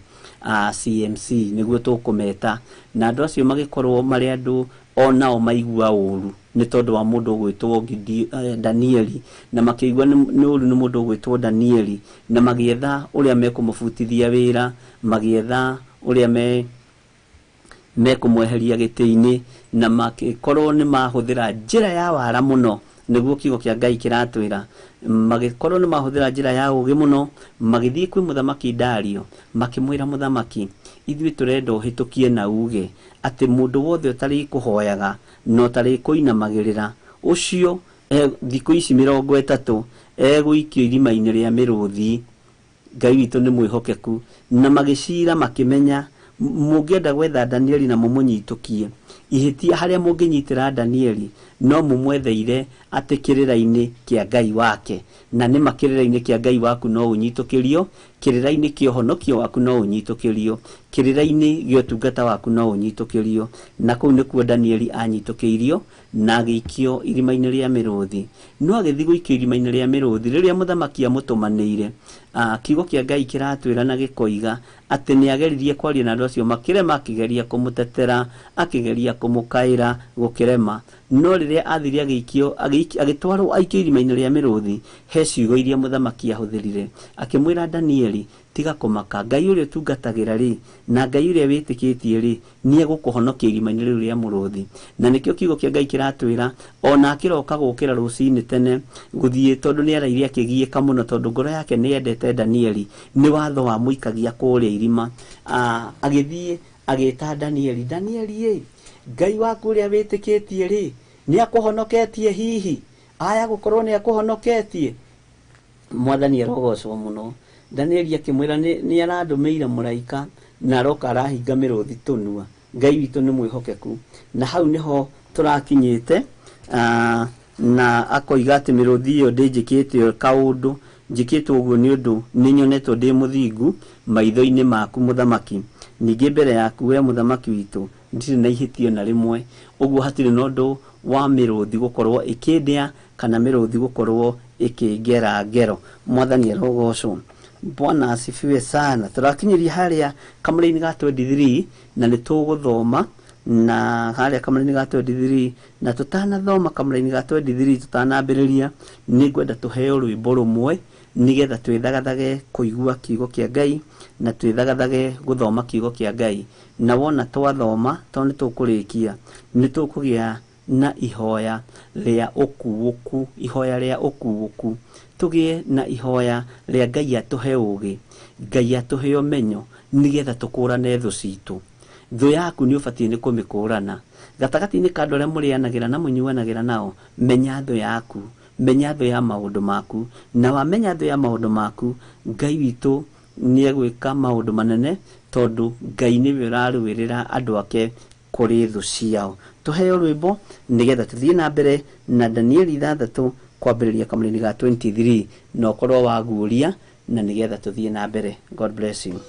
CMC nĩguo tũkũmeta. Na andũ acio magĩkorwo marĩ andũ onao maigua ũru nĩ tondũ wa mũndũ ũgwĩtwo Danieli, na makĩigua nĩ ũru nĩ mũndũ ũgwĩtwo Danieli, na magĩetha ũrĩa mekũmũbutithia wĩra, magĩetha ũrĩa mekũmweheria gĩtĩ-inĩ na makĩkorwo nĩ mahũthĩra njĩra ya wara mũno nĩguo kiugo kĩa Ngai kĩratwĩra magĩkorwo nĩ mahũthĩra njĩra ya ũũgĩ mũno magĩthiĩ kwĩ mũthamaki Dario makĩmwĩra mũthamaki ithuĩ tũrenda ũhĩtũkie na uge atĩ mũndũ wothe ũtarĩkũhoyaga na ũtarĩkũinamagĩrĩra ũcio thikũ ici 30 egũikio irima-inĩ rĩa mĩrũthi. Ngai witũ nĩ mwĩhokeku na magĩcira makĩmenya mũngĩenda gwetha Danieli na mũmũnyitũkie ihĩtia harĩa mũngĩnyitĩra Danieli no mũmwetheire atĩ kĩrĩra-inĩ kĩa Ngai wake na nĩma kĩrĩra-inĩ kĩa Ngai waku no ũnyitũkĩrio kĩrĩra-inĩ kĩa ũhonokio waku no ũnyitũkĩrio kĩrĩra-inĩ gĩa ũtungata waku no ũnyitũkĩrio na kũu nĩkuo Danieli anyitũkĩirio na agĩikio irima-inĩ rĩa mĩrũthi no agĩthiĩ gũikio irima-inĩ rĩa mĩrũthi rĩrĩa mũthamaki amũtũmanĩire kiugo kĩa Ngai kĩratwĩra na gĩkoiga atĩ nĩ ageririe kwaria na andũ acio makĩrema akĩgeria kũmũtetera akĩgeria kũmũkaĩra gũkĩrema no rĩrĩa athire agĩikio agĩtwarwo aikio irima-inĩ rĩa mĩrũthi he ciugo iria mũthamaki ahũthĩrire akĩmwĩra Danieli tiga kũmaka Ngai ũrĩa ũtungatagĩra rĩ na Ngai ũrĩa wĩtĩkĩtie rĩ nĩ egũkũhonokia irima-inĩ rĩu rĩa mũrũthi na nĩkĩo kiugo kĩa Ngai kĩratwĩra ona akĩroka gũkĩra rũcinĩ tene gũthiĩ tondũ nĩ araire akĩgiĩka mũno tondũ ngoro yake nĩ yendete Danieli nĩ watho wamũikagia kũrĩa irima agĩthiĩ agĩta Danieli Danieli ĩ Ngai waku ũrĩa wĩtĩkĩtie rĩ nĩ akũhonoketie hihi aya gũkorwo nĩ akũhonoketie mwathani arogocwo mũno Danieli akĩmwĩra nĩ arandũmĩire mũraika na aroka arahinga mĩrũthi tũnua Ngai witũ nĩ mwĩhokeku na hau nĩho tũrakinyĩte na akoiga atĩ mĩrũthi ĩyo ndĩnjĩkĩte kaũndũ njĩkĩtwo ũguo nĩ ũndũ nĩ nyonetwo ndĩ mũthingu maitho-inĩ maku mũthamaki ningĩ mbere yaku we mũthamaki witũ ndirĩ na ihĩtio na rĩmwe ũguo hatirĩ na ũndũ wa mĩrũthi gũkorwo ĩkĩndĩa kana mĩrũthi gũkorwo ĩkĩngera ngero mwathani arogocwo Bwana asifiwe sana tũrakinyĩria harĩa kamũra-inĩ ga 23 na nĩ tũgũthoma na harĩa kamũra-inĩ ga 23 na tũtanathoma kamũra-inĩ ga 23 tũtanambĩrĩria nĩ ngwenda tũheo rwĩmbo rũmwe nĩgetha twĩthagathage kũigua kiugo kĩa Ngai na twĩthagathage gũthoma kiugo kĩa Ngai na wona twathoma tondũ nĩ tũkũrĩkia nĩ tũkũgĩa na ihoya rĩa ũkuũku ihoya rĩa ũkuũku tũgĩe na ihoya rĩa Ngai atũhe ũũgĩ Ngai atũhe ũmenyo nĩgetha tũkũrane thũ citũ thũ yaku nĩ ũbatiĩ nĩ kũmĩkũrana gatagatĩ-inĩ ka andũ arĩa mũrĩanagĩra na mũnyuanagĩra nao menya thũ yaku menya thũ ya maũndũ maku na wamenya thũ ya maũndũ maku Ngai witũ nĩ egwĩka maũndũ manene tondũ Ngai nĩwe ũrarũĩrĩra andũ ake kũrĩ thũ ciao tũheo rwĩmbo nĩgetha tũthiĩ na mbere na Danieli 6 kwambĩrĩria kamũra-inĩ ga 23 na ũkorwo waguũria na nĩgetha tũthiĩ na mbere. God bless you.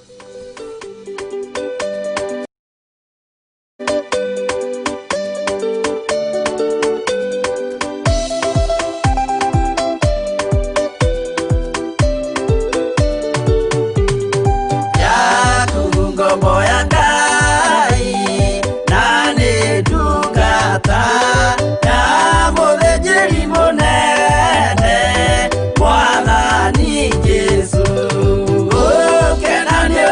Mwathani Jesu, ũkena nĩ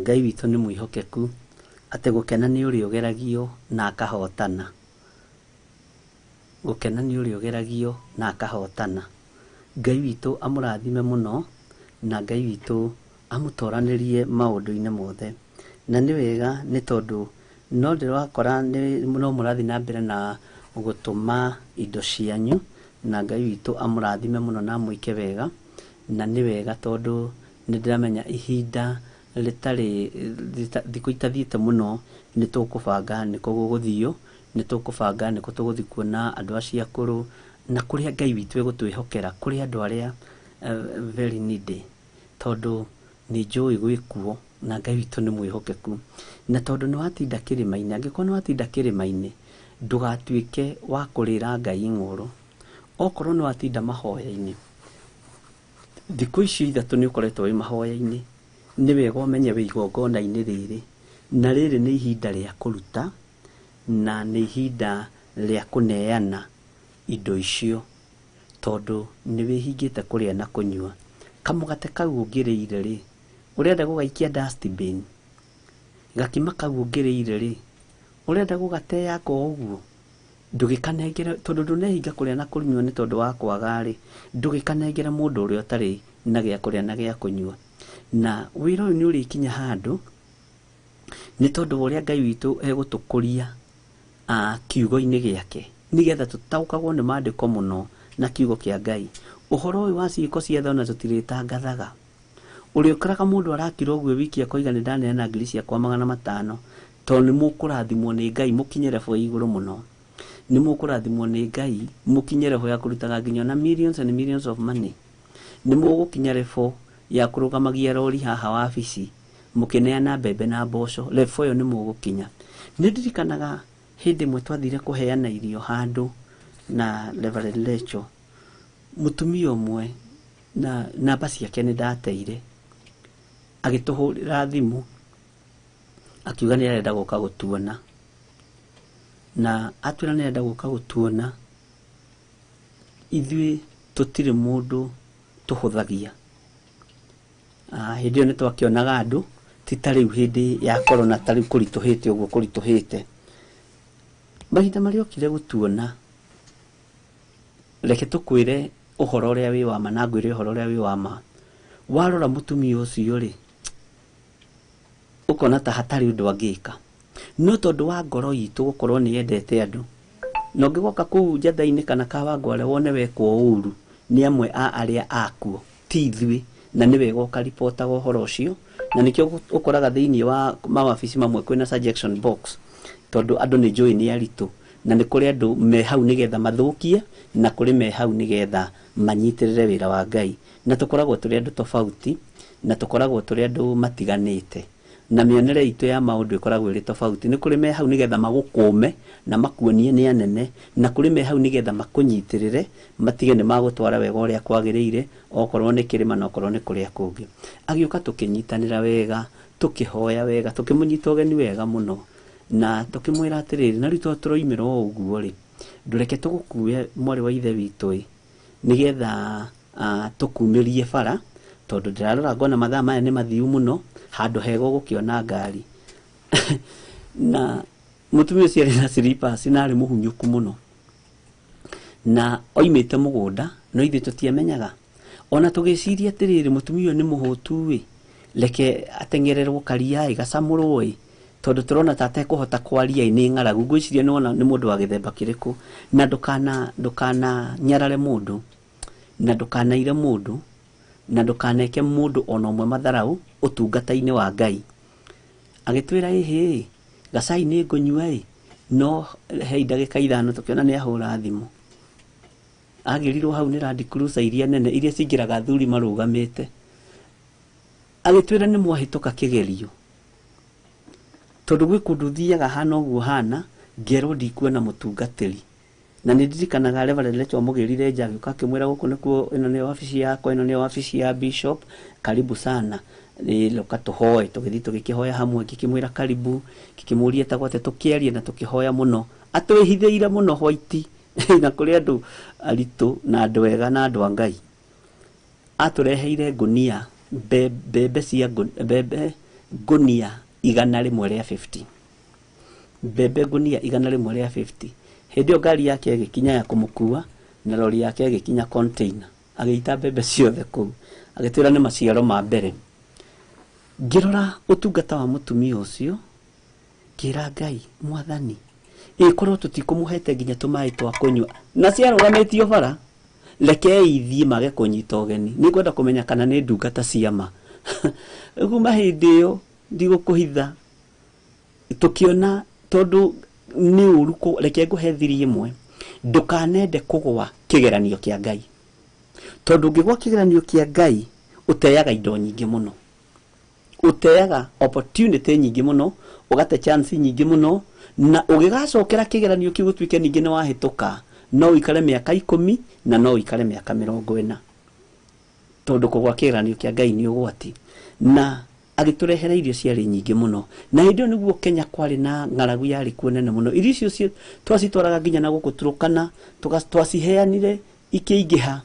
Ngai witũ nĩ mwĩhokeku atĩ gũkena nĩ ũrĩa ũgeragio na akahotana. Gũkena nĩ ũrĩa ũgeragio na akahotana. Ngai witũ amũrathime mũno na Ngai witũ amũtoranĩrie maũndũ-inĩ mothe. Na nĩ wega nĩ tondũ no ndĩrakora no mũrathiĩ na mbere na gũtũma indo cianyu, na Ngai witũ amũrathime mũno na amwĩke wega. Na nĩ wega tondũ nĩ ndĩramenya ihinda rĩtarĩ thikũ itathiĩte mũno nĩ tũkũbanga nĩkũ gũgũthio, nĩ tũkũbanga nĩkũ tũgũthiĩ kuona andũ acio akũrũ, na kũrĩa Ngai witũ egũtwĩhokera, kũrĩ andũ arĩa very needy, tondũ nĩ njũĩ gwĩ kuo na Ngai witũ nĩ mwĩhokeku. Na tondũ nĩ watinda kĩrĩma-inĩ, angĩkorwo nĩ watinda kĩrĩma-inĩ, ndũgatuĩke wa kũrĩra Ngai ng'ũrũ. Okorwo nĩ watinda mahoya-inĩ, thikũ icio ithatũ nĩ ũkoretwo wĩ mahoya-inĩ, nĩ wega ũmenye wĩ igongona-inĩ rĩrĩ, na rĩrĩ nĩ ihinda rĩa kũruta, na nĩ ihinda rĩa kũneana indo icio, tondũ nĩ wĩhingĩte kũrĩa na kũnyua. Kamũgate kau ũngĩrĩire rĩ, ũrenda gũgaikia dustbin? Gakima kau ũngĩrĩire rĩ, ũrenda gũgateanga o ũguo? Ndũgĩkanengere, tondũ ndũnehinga kũrĩa na kũnyua nĩ tondũ wa kwaga rĩ, ndũgĩkanengere mũndũ ũrĩa ũtarĩ na gĩa kũrĩa na gĩa kũnyua. Na wĩra ũyũ nĩ ũrĩkinya handũ, nĩ tondũ wa ũrĩa Ngai witũ egũtũkũria kiugo-inĩ gĩake, nĩgetha tũtaũkagwo nĩ maandĩko mũno na kiugo kĩa Ngai. Ũhoro ũyũ wa ciĩko cia tha ona tũtirĩtangathaga. Ũrĩa ũkoraga mũndũ arakira ũguo wiki akoiga nĩ ndaneana ngiri ciakwa 500, tondũ nĩ mũkũrathimwo nĩ Ngai mũkinye level ya igũrũ mũno. Nĩ mũkũrathimwo nĩ Ngai mũkinye level ya kũrutaga nginya na millions and millions of money. Nĩ mũgũkinya level ya kũrũgamagia rori haha wabici mũkĩneana mbembe na mboco, level ĩyo nĩ mũgũkinya. Nĩ ndirikanaga hĩndĩ ĩmwe twathire kũheana irio handũ na Reverend Rachel, mũtumia ũmwe na namba ciake nĩ ndateire, agĩtũhũrĩra thimũ akiuga nĩ arenda gũka gũtuona, na atwĩra nĩ arenda gũka gũtuona, ithuĩ tũtirĩ mũndũ tũhũthagia. Hĩndĩ ĩyo nĩ twakĩonaga andũ, ti ta rĩu hĩndĩ ya corona, ta rĩu kũritũhĩte ũguo kũritũhĩte. Mahinda marĩa okire gũtuona, reke tũkwĩre ũhoro ũrĩa wĩ wa ma na ngwĩre ũhoro ũrĩa wĩ wa ma. Warora mũtumia ũcio rĩ, ũkona ta hatarĩ ũndũ angĩka. No tondũ wa ngoro itũ gũkorwo nĩ yendete andũ, na ũngĩgoka kũu Njatha-inĩ kana Kawangware wone wekwo ũru nĩ amwe a arĩa akuo, ti ithuĩ, na nĩ wega ũkaripotaga ũhoro ũcio. Na nĩkĩo ũkoraga thĩinĩ wa mawabici mamwe kwĩna suggestion box, tondũ andũ nĩ njũĩ nĩ aritũ, na nĩ kũrĩ andũ me hau nĩgetha mathũkie, na kũrĩ me hau nĩgetha manyitĩrĩre wĩra wa Ngai. Na tũkoragwo tũrĩ andũ tofauti, na tũkoragwo tũrĩ andũ matiganĩte, na mĩonere itũ ya maũndũ ĩkoragwo ĩrĩ tofauti. Nĩ kũrĩ me hau nĩgetha magũkũme na makuonie nĩ anene, na kũrĩ me hau nĩgetha makũnyitĩrĩre matige nĩ magũtwara wega ũrĩa kwagĩrĩire, okorwo nĩ kĩrĩma na okorwo nĩ kũrĩa kũngĩ. Agĩũka tũkĩnyitanĩra wega, tũkĩhoya wega, tũkĩmũnyita ũgeni wega mũno, na tũkĩmwĩra atĩrĩrĩ, na rĩu tondũ tũroimĩra o ũguo rĩ, ndũreke tũgũkue mwarĩ wa ithe witũ ĩ, nĩgetha tũkumĩrie bara, tondũ ndĩrarora ngona mathaa maya nĩ mathiu mũno, handũ hega ũgũkĩona ngari. Na mũtumia ũcio arĩ na slippers na arĩ mũhunyũku mũno, na oimĩte mũgũnda, no ithuĩ tũtiamenyaga. Ona tũgĩciria atĩrĩrĩ, mũtumia ũyũ nĩ mũhũtu ĩ, reke ateng'ererwo karia ĩ, gacamũrwo ĩ, tondũ tũrona ta atekũhota kwaria ĩ, nĩ ng'aragu. Ngwĩciria nĩ wona nĩ mũndũ wa gĩthemba kĩrĩkũ. Na ndũkananyarare mũndũ, na ndũkanaire mũndũ, na ndũkaneke mũndũ ona ũmwe matharau ũtungata-inĩ wa Ngai. Agĩtwĩra ĩhĩ, gacai nĩ ngũnyua ĩ, no hei ndagĩka ithano tũkĩona nĩ ahũra thimũ. Agĩrirwo hau nĩ Land Cruiser iria nene, iria cingĩraga athuri marũgamĩte. Agĩtwĩra nĩ mwahĩtũka kĩgerio, tondũ gwĩ kũndũ thiaga hana ũguo hana, ngerwo ndikuona mũtungatĩri. Na nĩ ndirikanaga Reverend Rachel amũgĩrire nja, agĩũka akĩmwĩra gũkũ nĩkuo, ĩno nĩyo wabici yakwa, ĩno nĩyo wabici ya bishop, karibu sana, rũka tũhoe. Tũgĩthiĩ tũgĩkĩhoya hamwe, ngĩkĩmwĩra karibu, ngĩkĩmũria etagwo atĩa, tũkĩaria na tũkĩhoya mũno. Atwĩhithĩire mũno white, na kũrĩ andũ aritũ na andũ ega na andũ a Ngai. Atũreheire ngũnia, mbembe cia mbembe ngũnia 150, mbembe ngũnia 150. Hĩndĩ ĩyo ngari yake ĩgĩkinya ya kũmũkua na rori yake ĩgĩkinya container, agĩita mbembe ciothe kũu, agĩtwĩra nĩ maciaro ma mbere. Ngĩrora ũtungata wa mũtumia ũcio, ngĩra Ngai, Mwathani, ĩkorwo tũtikũmũhete nginya tũmaĩ twa kũnyua na ciarũgamĩtio bara, rekei ithiĩ mage kũnyita ũgeni, nĩngwenda kũmenya kana nĩ ndungata cia ma. Kuma hĩndĩ ĩyo ndigũkũhitha, tũkĩona tondũ nĩ ũru, reke ngũhe thiri ĩmwe, ndũkanende kũgwa kĩgeranio kĩa Ngai, tondũ ũngĩgwa kĩgeranio kĩa Ngai ũteaga indo nyingĩ mũno, ũteaga opportunity nyingĩ mũno, ũgate chance nyingĩ mũno, na ũgĩgacokera kĩgeranio kĩu gũtuĩke ningĩ nĩ wahĩtũka, no ũikare mĩaka 10 na no ũikare mĩaka 40, tondũ kũgwa kĩgeranio kĩa Ngai nĩ ũgwati. Na agĩtũrehera irio ciarĩ nyingĩ mũno, na hĩndĩ ĩyo nĩguo Kenya kwarĩ na ng'aragu yarĩ kuo nene mũno. Irio icio twacitwaraga nginya na gũkũ Turkana, twaciheanire ikĩingĩha,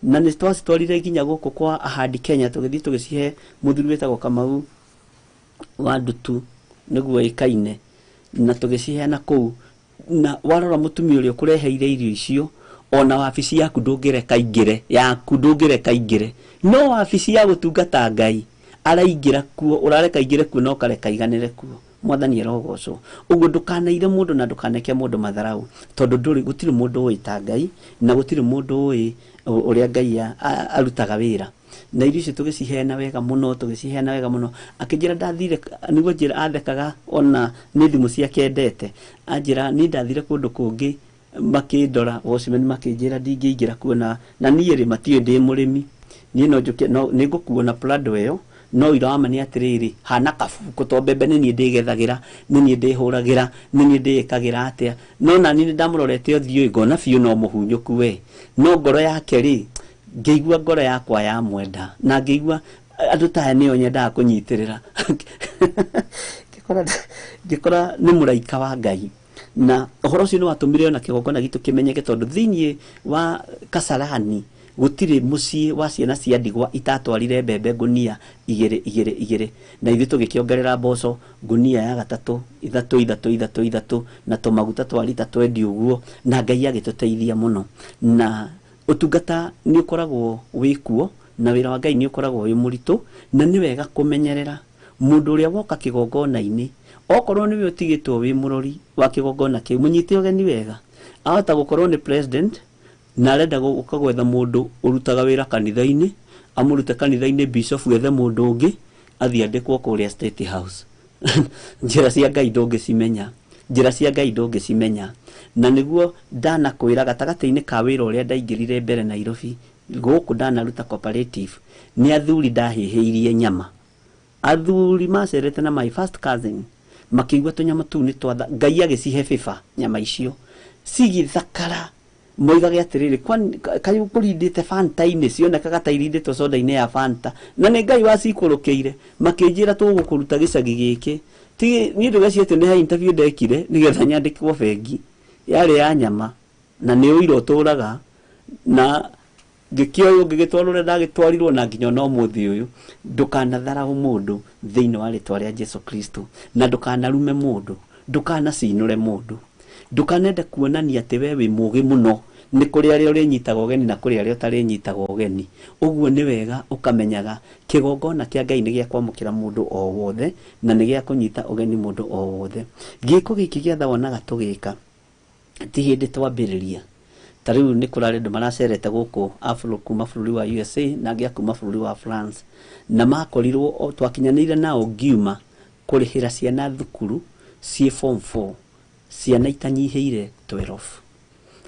na nĩ twacitwarire nginya gũkũ kwa Ahadi Kenya, tũgĩthiĩ tũgĩcihe mũthuri wĩtagwo Kamau wa Ndutu nĩguo ĩkaine, na tũgĩciheana kũu. Na warora mũtumia ũrĩa ũkũreheire irio icio, ona wabici yaku ndũngĩreka ingĩre, yaku ndũngĩreka ingĩre, no wabici ya gũtungata Ngai araingĩra kuo, ũrareka ingĩre kuo na ũkareka iganĩre kuo. Mwathani arogocwo. Ũguo ndũkanaire mũndũ na ndũkaneke mũndũ matharau, tondũ ndũrĩ, gũtirĩ mũndũ ũĩ ta Ngai, na gũtirĩ mũndũ ũĩ ũrĩa Ngai arutaga wĩra. Na irio icio tũgĩciheana wega mũno, tũgĩciheana wega mũno. Akĩnjĩra ndathire, nĩguo njĩra athekaga ona nĩ thimũ ciake endete, anjĩra niĩ ndathire kũndũ kũngĩ makĩndora watchman makĩnjĩra ndingĩingĩra kuo, na niĩ rĩ matiũĩ ndĩ mũrĩmi, niĩ no njũke, no nĩngũkuo na Prado ĩyo, no ira wa ma nĩ atĩrĩrĩ, hana kabuku to mbembe nĩ niĩ ndĩgethagĩra, nĩ niĩ ndĩhũragĩra, nĩ niĩ ndĩĩkagĩra atĩa. No nani nĩ ndamũrorete ũthiũ ngona biũ no mũhunyũku we, no ngoro yake rĩ, ngĩigua ngoro yakwa ya mwenda, na ngĩigua andũ ta aya nĩo nyendaga kũnyitĩrĩra. Ngĩkora nĩ mũraika wa Ngai. Na ũhoro ũcio nĩ watũmire ona kĩgongona gitũ kĩmenyeke, tondũ thĩiniĩ wa Kasarani gũtirĩ mũciĩ wa ciana cia ndigwa itatwarire mbembe ngũnia 2 2 2, na ithuĩ tũgĩkĩongerera mboco ngũnia ya 3 3 3 3 3, na tũmaguta twa rita 20 ũguo, na Ngai agĩtũteithia mũno. Na ũtungata nĩ ũkoragwo wĩ kuo, na wĩra wa Ngai nĩ ũkoragwo wĩ mũritũ, na nĩ wega kũmenyerera mũndũ ũrĩa woka kĩgongona-inĩ, okorwo nĩwe ũtigĩtwo wĩ mũrori wa kĩgongona kĩu, mũnyite ũgeni wega. Ahota gũkorwo nĩ president na arenda gũka gwetha mũndũ ũrutaga wĩra kanitha-inĩ, amũrute kanitha-inĩ, bishop ethe mũndũ ũngĩ athiĩ andĩkwo kũrĩa State House. Njĩra cia Ngai ndũngĩcimenya, njĩra cia Ngai ndũngĩcimenya. Na nĩguo ndanakwĩra gatagatĩ-inĩ ka wĩra ũrĩa ndaingĩrire mbere Nairobi, gũkũ ndanaruta cooperative, nĩ athuri ndahĩhĩirie nyama. Athuri macerete na my first cousin, makĩigua tũnyama tũu nĩ twatha, Ngai agĩcihe bĩba nyama icio cigĩthakara. Moigage atĩrĩrĩ, kaĩ kũrindĩte Fanta-inĩ, cionekaga ta irindĩtwo soda-inĩ ya Fanta, na nĩ Ngai wacikũrũkĩire. Makĩnjĩra tũgũkũruta gĩcagi gĩkĩ. Ti niĩ ndũgeciria atĩ nĩ he interview ndekire nĩgetha nyandĩkwo bengi, yarĩ ya nyama, na nĩ ũira ũtũraga, na ngĩkĩoywo ngĩgĩtwarwo ũrĩa ndagĩtwarirwo, na nginya ona ũmũthĩ ũyũ. Ndũkanatharaũ mũndũ thĩinĩ wa rĩtwa rĩa Jesu Kristo, na ndũkanarume mũndũ, ndũkanacinũre mũndũ, ndũkanende kuonania atĩ we wĩ mũgĩ mũno, nĩ kũrĩ arĩa ũrĩnyitaga ũgeni na kũrĩ arĩa ũtarĩnyitaga ũgeni. Ũguo nĩ wega ũkamenyaga kĩgongona kĩa Ngai nĩ gĩa kwamũkĩra mũndũ o wothe, na nĩ gĩa kũnyita ũgeni mũndũ o wothe. Gĩko gĩkĩ gĩa tha wonaga tũgĩka ti hĩndĩ twambĩrĩria. Ta rĩu nĩ kũrarĩ andũ maracerete gũkũ Afro kuma bũrũri wa USA na angĩ a kuma bũrũri wa France, na makorirwo twakinyanĩire nao ngiuma kũrĩhĩra ciana thukuru ciĩ form 4, ciana itanyihĩire 12,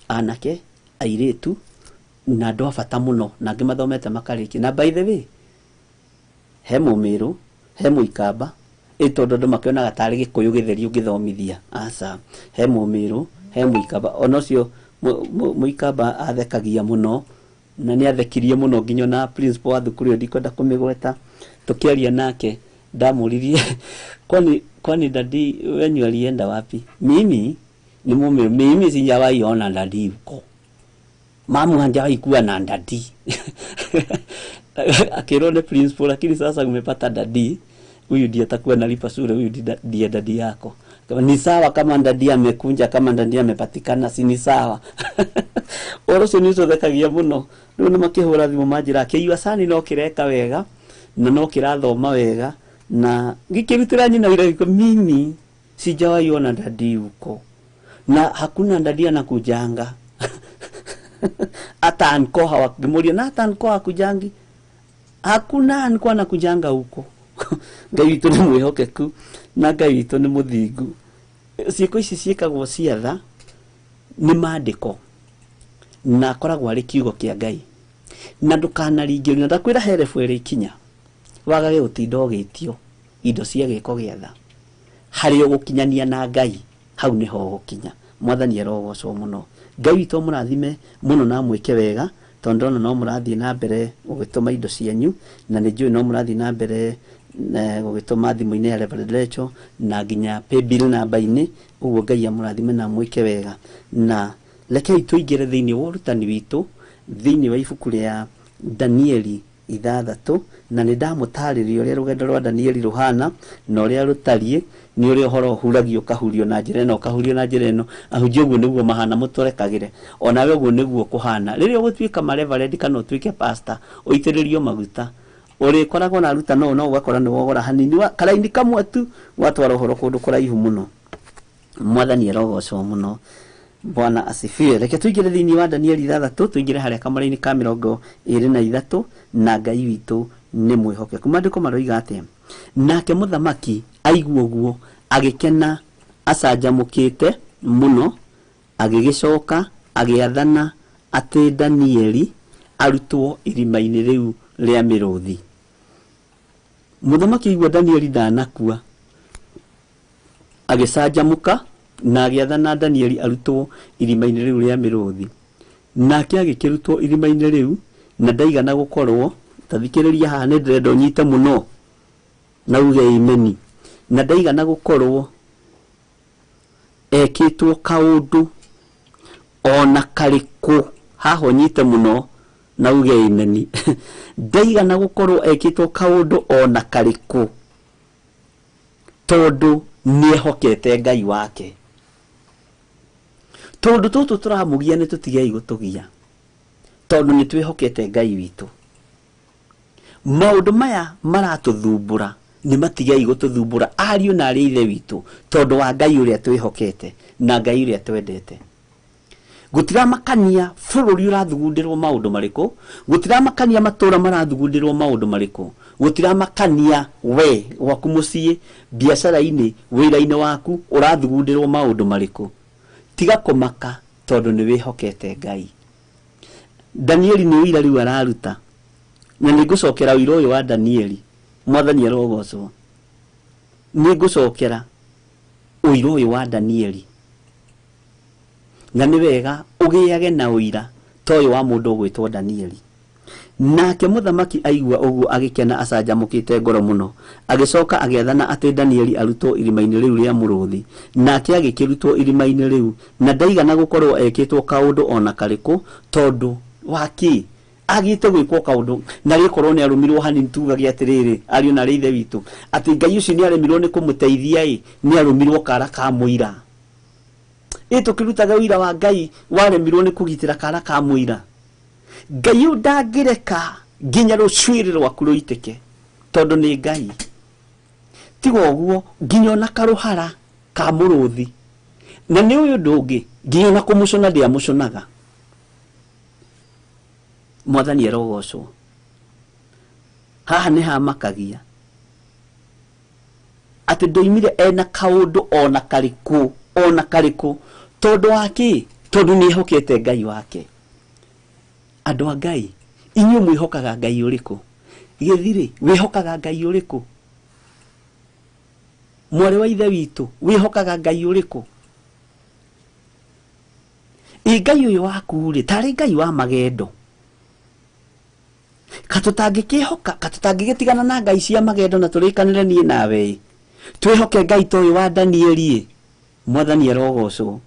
anake, airĩtu, na andũ a bata mũno, na angĩ mathomete makarĩkia. Na by the way, he mũmĩrũ, he mũikamba, ĩ tondũ andũ makĩonaga tarĩ gĩkũyũ gĩtheri ũngĩthomithia. Aca, he mũmĩrũ, he mũikamba, ona ũcio mũikamba athekagia mũno, na nĩ athekirie mũno nginya na principal wa thukuru ĩyo ndikwenda kũmĩgweta. Tũkĩaria nake ndamũririe, kwani dadi wenyu alienda wapi? Mimi ni mũmĩrũ, mimi sijawahi ona dadi huko, mamu hajawahi kuwa na dadi. Akĩrwo nĩ principal, lakini sasa umepata dadi. Huyu ndiye atakuwa analipa shule, huyu ndiye dadi yako. Ni sawa kama dadi amekunja, kama dadi amepatikana, si ni sawa? Ũhoro ũcio nĩ ũtũthekagia mũno. Rĩu nĩ makĩhũra thimũ manjĩra kĩiyua cani no kĩreka wega na no kĩrathoma wega na gĩkĩrutĩra nyina wĩra gĩko, mimi sijawahi ona dadi huko na hakuna dadi anakujanga. Hata anko hawakimuria na hata anko hakujangi, hakuna anko anakujanga huko. Ngai witũ nĩ mwĩhokeku na Ngai witũ nĩ mũthingu. Ciĩko ici ciĩkagwo cia tha nĩ maandĩko na akoragwo arĩ kiugo kĩa Ngai, na ndũkanaringĩrĩrio. Na ndakwĩra he rebu ĩrĩ ikinya wagage gũtinda ũgĩtio indo cia gĩko gĩa tha harĩa ũgũkinyania na Ngai, hau nĩho ũgũkinya. Mwathani arogocwo mũno. Ngai witũ mũrathime mũno na mwĩke wega, tondũ ndona no mũrathiĩ na mbere gũgĩtũma indo cianyu, na nĩ njũĩ no mũrathiĩ na mbere gũgĩtũma thimũ-inĩ ya Reverend Rachel na nginya paybill namba-inĩ. Ũguo Ngai amũrathime na mwĩke wega. Na rekei tũingĩre thĩinĩ wa ũrutani witũ thĩinĩ wa ibuku rĩa Danieli 6, na nĩ ndamũtarĩria ũrĩa rũgendo rwa Danieli rũhana na ũrĩa rũtariĩ, nĩ ũrĩa ũhoro ũhuragio ũkahurio na njĩra ĩno, ũkahurio na njĩra ĩno. Ahunjia ũguo nĩguo mahana, mũtũrekagĩre onawe ũguo nĩguo kũhana. Rĩrĩa ũgũtuĩka mareverend kana ũtuĩke pastor, ũitĩrĩrio maguta, ũrĩkoragwo na arutani no ũgakora nĩ wogora hanini karaini kamwe tu watwara ũhoro kũndũ kũraihu mũno. Mwathani arogocwo mũno. Bwana asifiwe. Reke tuingĩre thĩinĩ wa Danieli 6, tuingĩre harĩa kamũra-inĩ ka 23, na Ngai witũ nĩ mwĩhokeku. Maandĩko maroiga atĩa? Nake mũthamaki aigua ũguo agĩkena acanjamũkĩte mũno, agĩgĩcoka agĩathana atĩ Danieli arutwo irima-inĩ rĩu rĩa mĩrũthi. Mũthamaki aigua Danieli ndanakua, agĩcanjamũka na agĩathana Danieli arutwo irima-inĩ rĩu rĩa mĩrũthi. Nake agĩkĩrutwo irima-inĩ rĩu na ndaigana gũkorwo, ta thikĩrĩria haha nĩ ndĩrenda ũnyite mũno na uge imeni, na ndaigana gũkorwo ekĩtwo kaũndũ ona karĩkũ. Haha ũnyite mũno na uge imeni. Ndaigana gũkorwo ekĩtwo kaũndũ ona karĩkũ tondũ nĩehokete Ngai wake. Tondũ tũtũ tũramũgia nĩ tũtigei gũtũgia, tondũ nĩ twĩhokete Ngai witũ. Maũndũ maya maratũthumbũra nĩ matigei gũtũthumbũra ariũ na arĩ ithe witũ, tondũ wa Ngai ũrĩa twĩhokete na Ngai ũrĩa twendete. Gũtiramakania bũrũri ũrathugundĩrwo maũndũ marĩkũ, gũtiramakania matũũra marathugundĩrwo maũndũ marĩkũ, gũtiramakania we gwaku mũciĩ, biacara-inĩ, wĩra-inĩ waku ũrathugundĩrwo maũndũ marĩkũ. Tiga kũmaka tondũ nĩ wĩhokete Ngai. Danieli nĩ ũira rĩu araruta, na nĩ ngũcokera ũira ũyũ wa Danieli. Mwathani arogocwo. Nĩ ngũcokera ũira ũyũ wa Danieli, na nĩ wega ũgĩage na ũira ta ũyũ wa mũndũ ũgwĩtwo Danieli. Nake mũthamaki aigua ũguo agĩkena acanjamũkĩte ngoro mũno, agĩcoka agĩathana atĩ Danieli arutwo irima-inĩ rĩu rĩa mũrũthi. Nake agĩkĩrutwo irima-inĩ rĩu, na ndaigana gũkorwo ekĩtwo kaũndũ ona karĩkũ, tondũ wa kĩ? Agĩte gwĩkwo kaũndũ na rĩkorwo nĩ arũmirwo hanini. Tugage atĩrĩrĩ, ariũ na arĩ ithe witũ, atĩ Ngai ũcio nĩ aremirwo nĩ kũmũteithia ĩ, nĩ arũmirwo kara ka mũira. Ĩ tũkĩrutaga ũira wa Ngai waremirwo nĩ kũgitĩra kara ka mũira. Ngai ũyũ ndangĩreka nginya rũcuĩrĩ rwaku rũitĩke, tondũ nĩ Ngai. Tiga ũguo nginya ona karũhara ka mũrũthi, na nĩ ũyũ ũndũ ũngĩ, nginya ona kũmũcũna ndĩamũcũnaga. Mwathani arogocwo. Haha nĩ hamakagia atĩ ndoimire ena kaũndũ ona karĩkũ, ona karĩkũ, tondũ wa kĩ? Tondũ nĩ ehokete Ngai wake. Andũ a Ngai, inyuĩ mwĩhokaga Ngai ũrĩkũ? Gĩthirĩ, wĩhokaga Ngai ũrĩkũ? Mwarĩ wa ithe witũ, wĩhokaga Ngai ũrĩkũ? Ĩ Ngai ũyũ waku rĩ, tarĩ Ngai wa magendo. Katũtangĩkĩhoka, katũtangĩgĩtigana na Ngai cia magendo na tũrĩkanĩre niĩ nawe ĩ. Twĩhoke Ngai ta ũyũ wa Danieli ĩ. Mwathani arogocwo.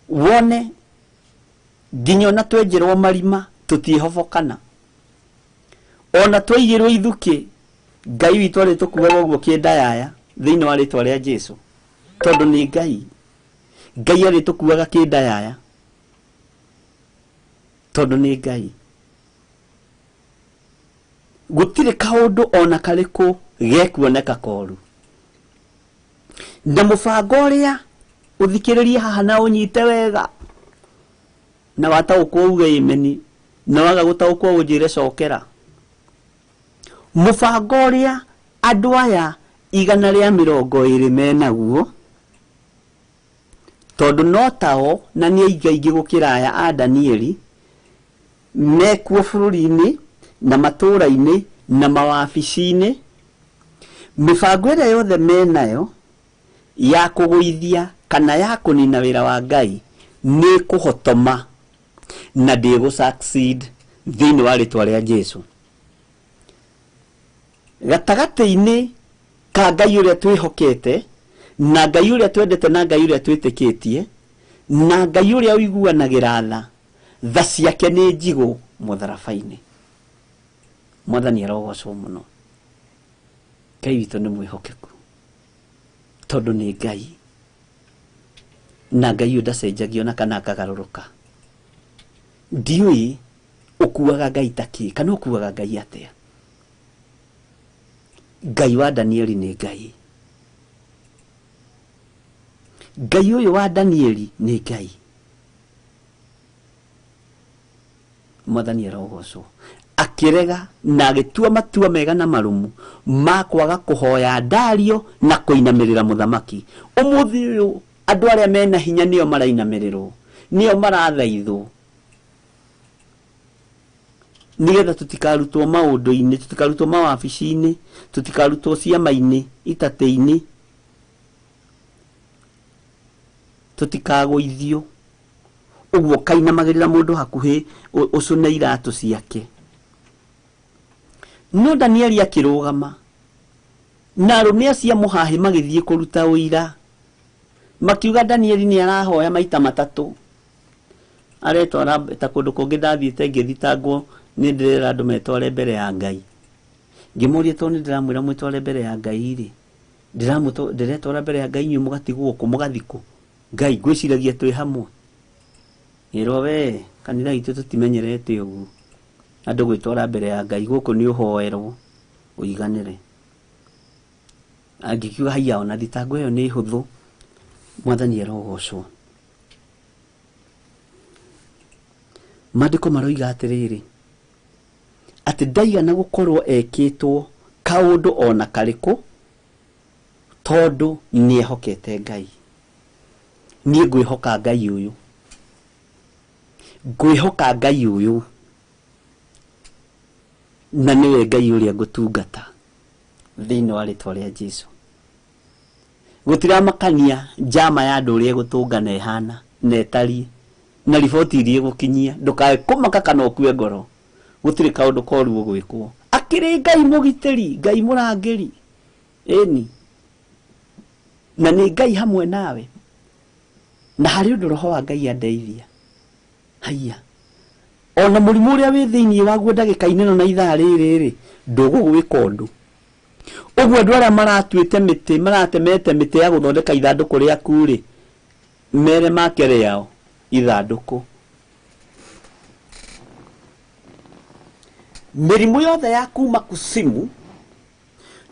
Wone nginya ona twenjerwo marima tũtiĩhobokana. Ona twaigĩrwo ithukĩ, Ngai witũ arĩtũkuaga ũguo kĩndayaya thĩinĩ wa rĩtwa rĩa Jesu, tondũ nĩ Ngai. Ngai arĩtũkuaga kĩndayaya tondũ nĩ Ngai. Gũtirĩ kaũndũ ona karĩkũ gekuoneka koru. Na mũbango ũrĩa ũthikĩrĩrie haha na ũnyite wega, na wataũkwo uge ĩmeni, na waga gũtaũkwo ũnjĩre cokera. Mũbango ũrĩa andũ aya 120 menaguo, tondũ no tao na nĩ aingĩ aingĩ gũkĩra aya a Danieli, mekuo bũrũri-inĩ na matũũra-inĩ na mawabici-inĩ. Mĩbango ĩrĩa yothe menayo ya kũgũithia kana ya kũnina wĩra wa Ngai nĩ kũhotoma na ndĩgũ succeed thĩinĩ wa rĩtwa rĩa Jesu. Gatagatĩ-inĩ ka Ngai ũrĩa twĩhokete na Ngai ũrĩa twendete na Ngai ũrĩa twĩtĩkĩtie na Ngai ũrĩa ũiguanagĩra tha, tha ciake nĩ njigũ mũtharaba-inĩ. Mwathani arogocwo mũno. Ngai witũ nĩ mwĩhokeku tondũ nĩ Ngai, na Ngai ũyũ ndacenjagio na kana akagarũrũka. Ndiũĩ ũkuaga Ngai ta kĩ kana ũkuaga Ngai atĩa. Ngai wa Danieli nĩ Ngai. Ngai ũyũ wa Danieli nĩ Ngai. Mwathani arogocwo. Akĩrega na agĩtua matua mega na marũmu ma kwaga kũhoya Dario na kũinamĩrĩra mũthamaki. Ũmũthĩ ũyũ andũ arĩa mena hinya nĩo marainamĩrĩrwo, nĩo marathaithwo, nĩgetha tũtikarutwo maũndũ-inĩ, tũtikarutwo mawabici-inĩ, tũtikarutwo ciama-inĩ, itatĩ-inĩ, tũtikagũithio. Ũguo ũkainamagĩrĩra mũndũ hakuhĩ ũcũne iratũ ciake. No Danieli akĩrũgama na arũme acio a mũhahĩ magĩthiĩ kũruta ũira, makiuga Danieli nĩ arahoya maita matatũ. Aretwara ta kũndũ kũngĩ ndathiĩte ngĩthitangwo nĩ ndĩrera andũ metware mbere ya Ngai. Ngĩmũria tondũ nĩ ndĩramwĩra mwĩtware mbere ya Ngai rĩ, ndĩretwara mbere ya Ngai inyuĩ mũgatigwo kũ, mũgathiĩ kũ? Ngai ngwĩciragia twĩ hamwe. Ngĩrwo we kanitha witũ tũtimenyerete ũguo, andũ gwĩtwara mbere ya Ngai gũkũ nĩ ũhoerwo ũiganĩre. Angĩkiuga haiya ona thitango ĩyo nĩ hũthũ. Mwathani arogocwo. Maandĩko maroiga atĩrĩrĩ, atĩ ndaigana gũkorwo ekĩtwo kaũndũ ona karĩkũ tondũ nĩehokete Ngai. Niĩ ngwĩhoka Ngai ũyũ, ngwĩhoka Ngai ũyũ, na nĩwe Ngai ũrĩa ngũtungata thĩinĩ wa rĩtwa rĩa Jesu. Gũtiramakania njama ya andũ ũrĩa ĩgũtũngana ĩhana na ĩtariĩ na riboti iria ĩgũkinyia, ndũkae kũmaka kana ũkue ngoro. Gũtirĩ kaũndũ koru ũgwĩkwo. Akĩrĩ Ngai mũgitĩri, Ngai mũrangĩri, ĩni, na nĩ Ngai hamwe nawe. Na harĩ ũndũ roho wa Ngai andeithia. Haiya, ona mũrimũ ũrĩa wĩ thĩinĩ waguo ndagĩka-inĩ ĩno na ithaa rĩrĩ rĩ, ndũgũgwĩka ũndũ. Ũguo andũ arĩa maratuĩte mĩtĩ, maratemete mĩtĩ ya gũthondeka ithandũkũ rĩaku rĩ, mere make rĩao ithandũkũ. Mĩrimũ yothe ya kuma kusimu,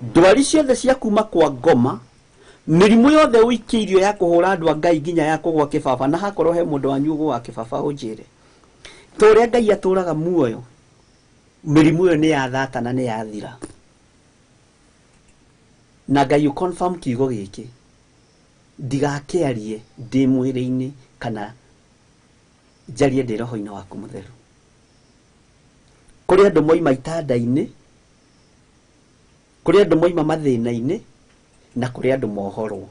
ndwari ciothe cia kuma kwa ngoma, mĩrimũ yothe ũikĩirio ya kũhũra andũ a Ngai nginya ya kũgwa kĩbaba, na hakorwo he mũndũ wanyu ũgũa kĩbaba ũnjĩre. Ta ũrĩa Ngai atũraga muoyo, mĩrimũ ĩyo nĩ yathata na nĩ yathira. Na Ngai ũ confirm kiugo gĩkĩ, ndigakĩarie ndĩ mwĩrĩ-inĩ kana njarie ndĩ roho-inĩ waku mũtheru. Kũrĩ andũ moima itanda-inĩ, kũrĩ andũ moima mathĩna-inĩ, na kũrĩ andũ mohorwo.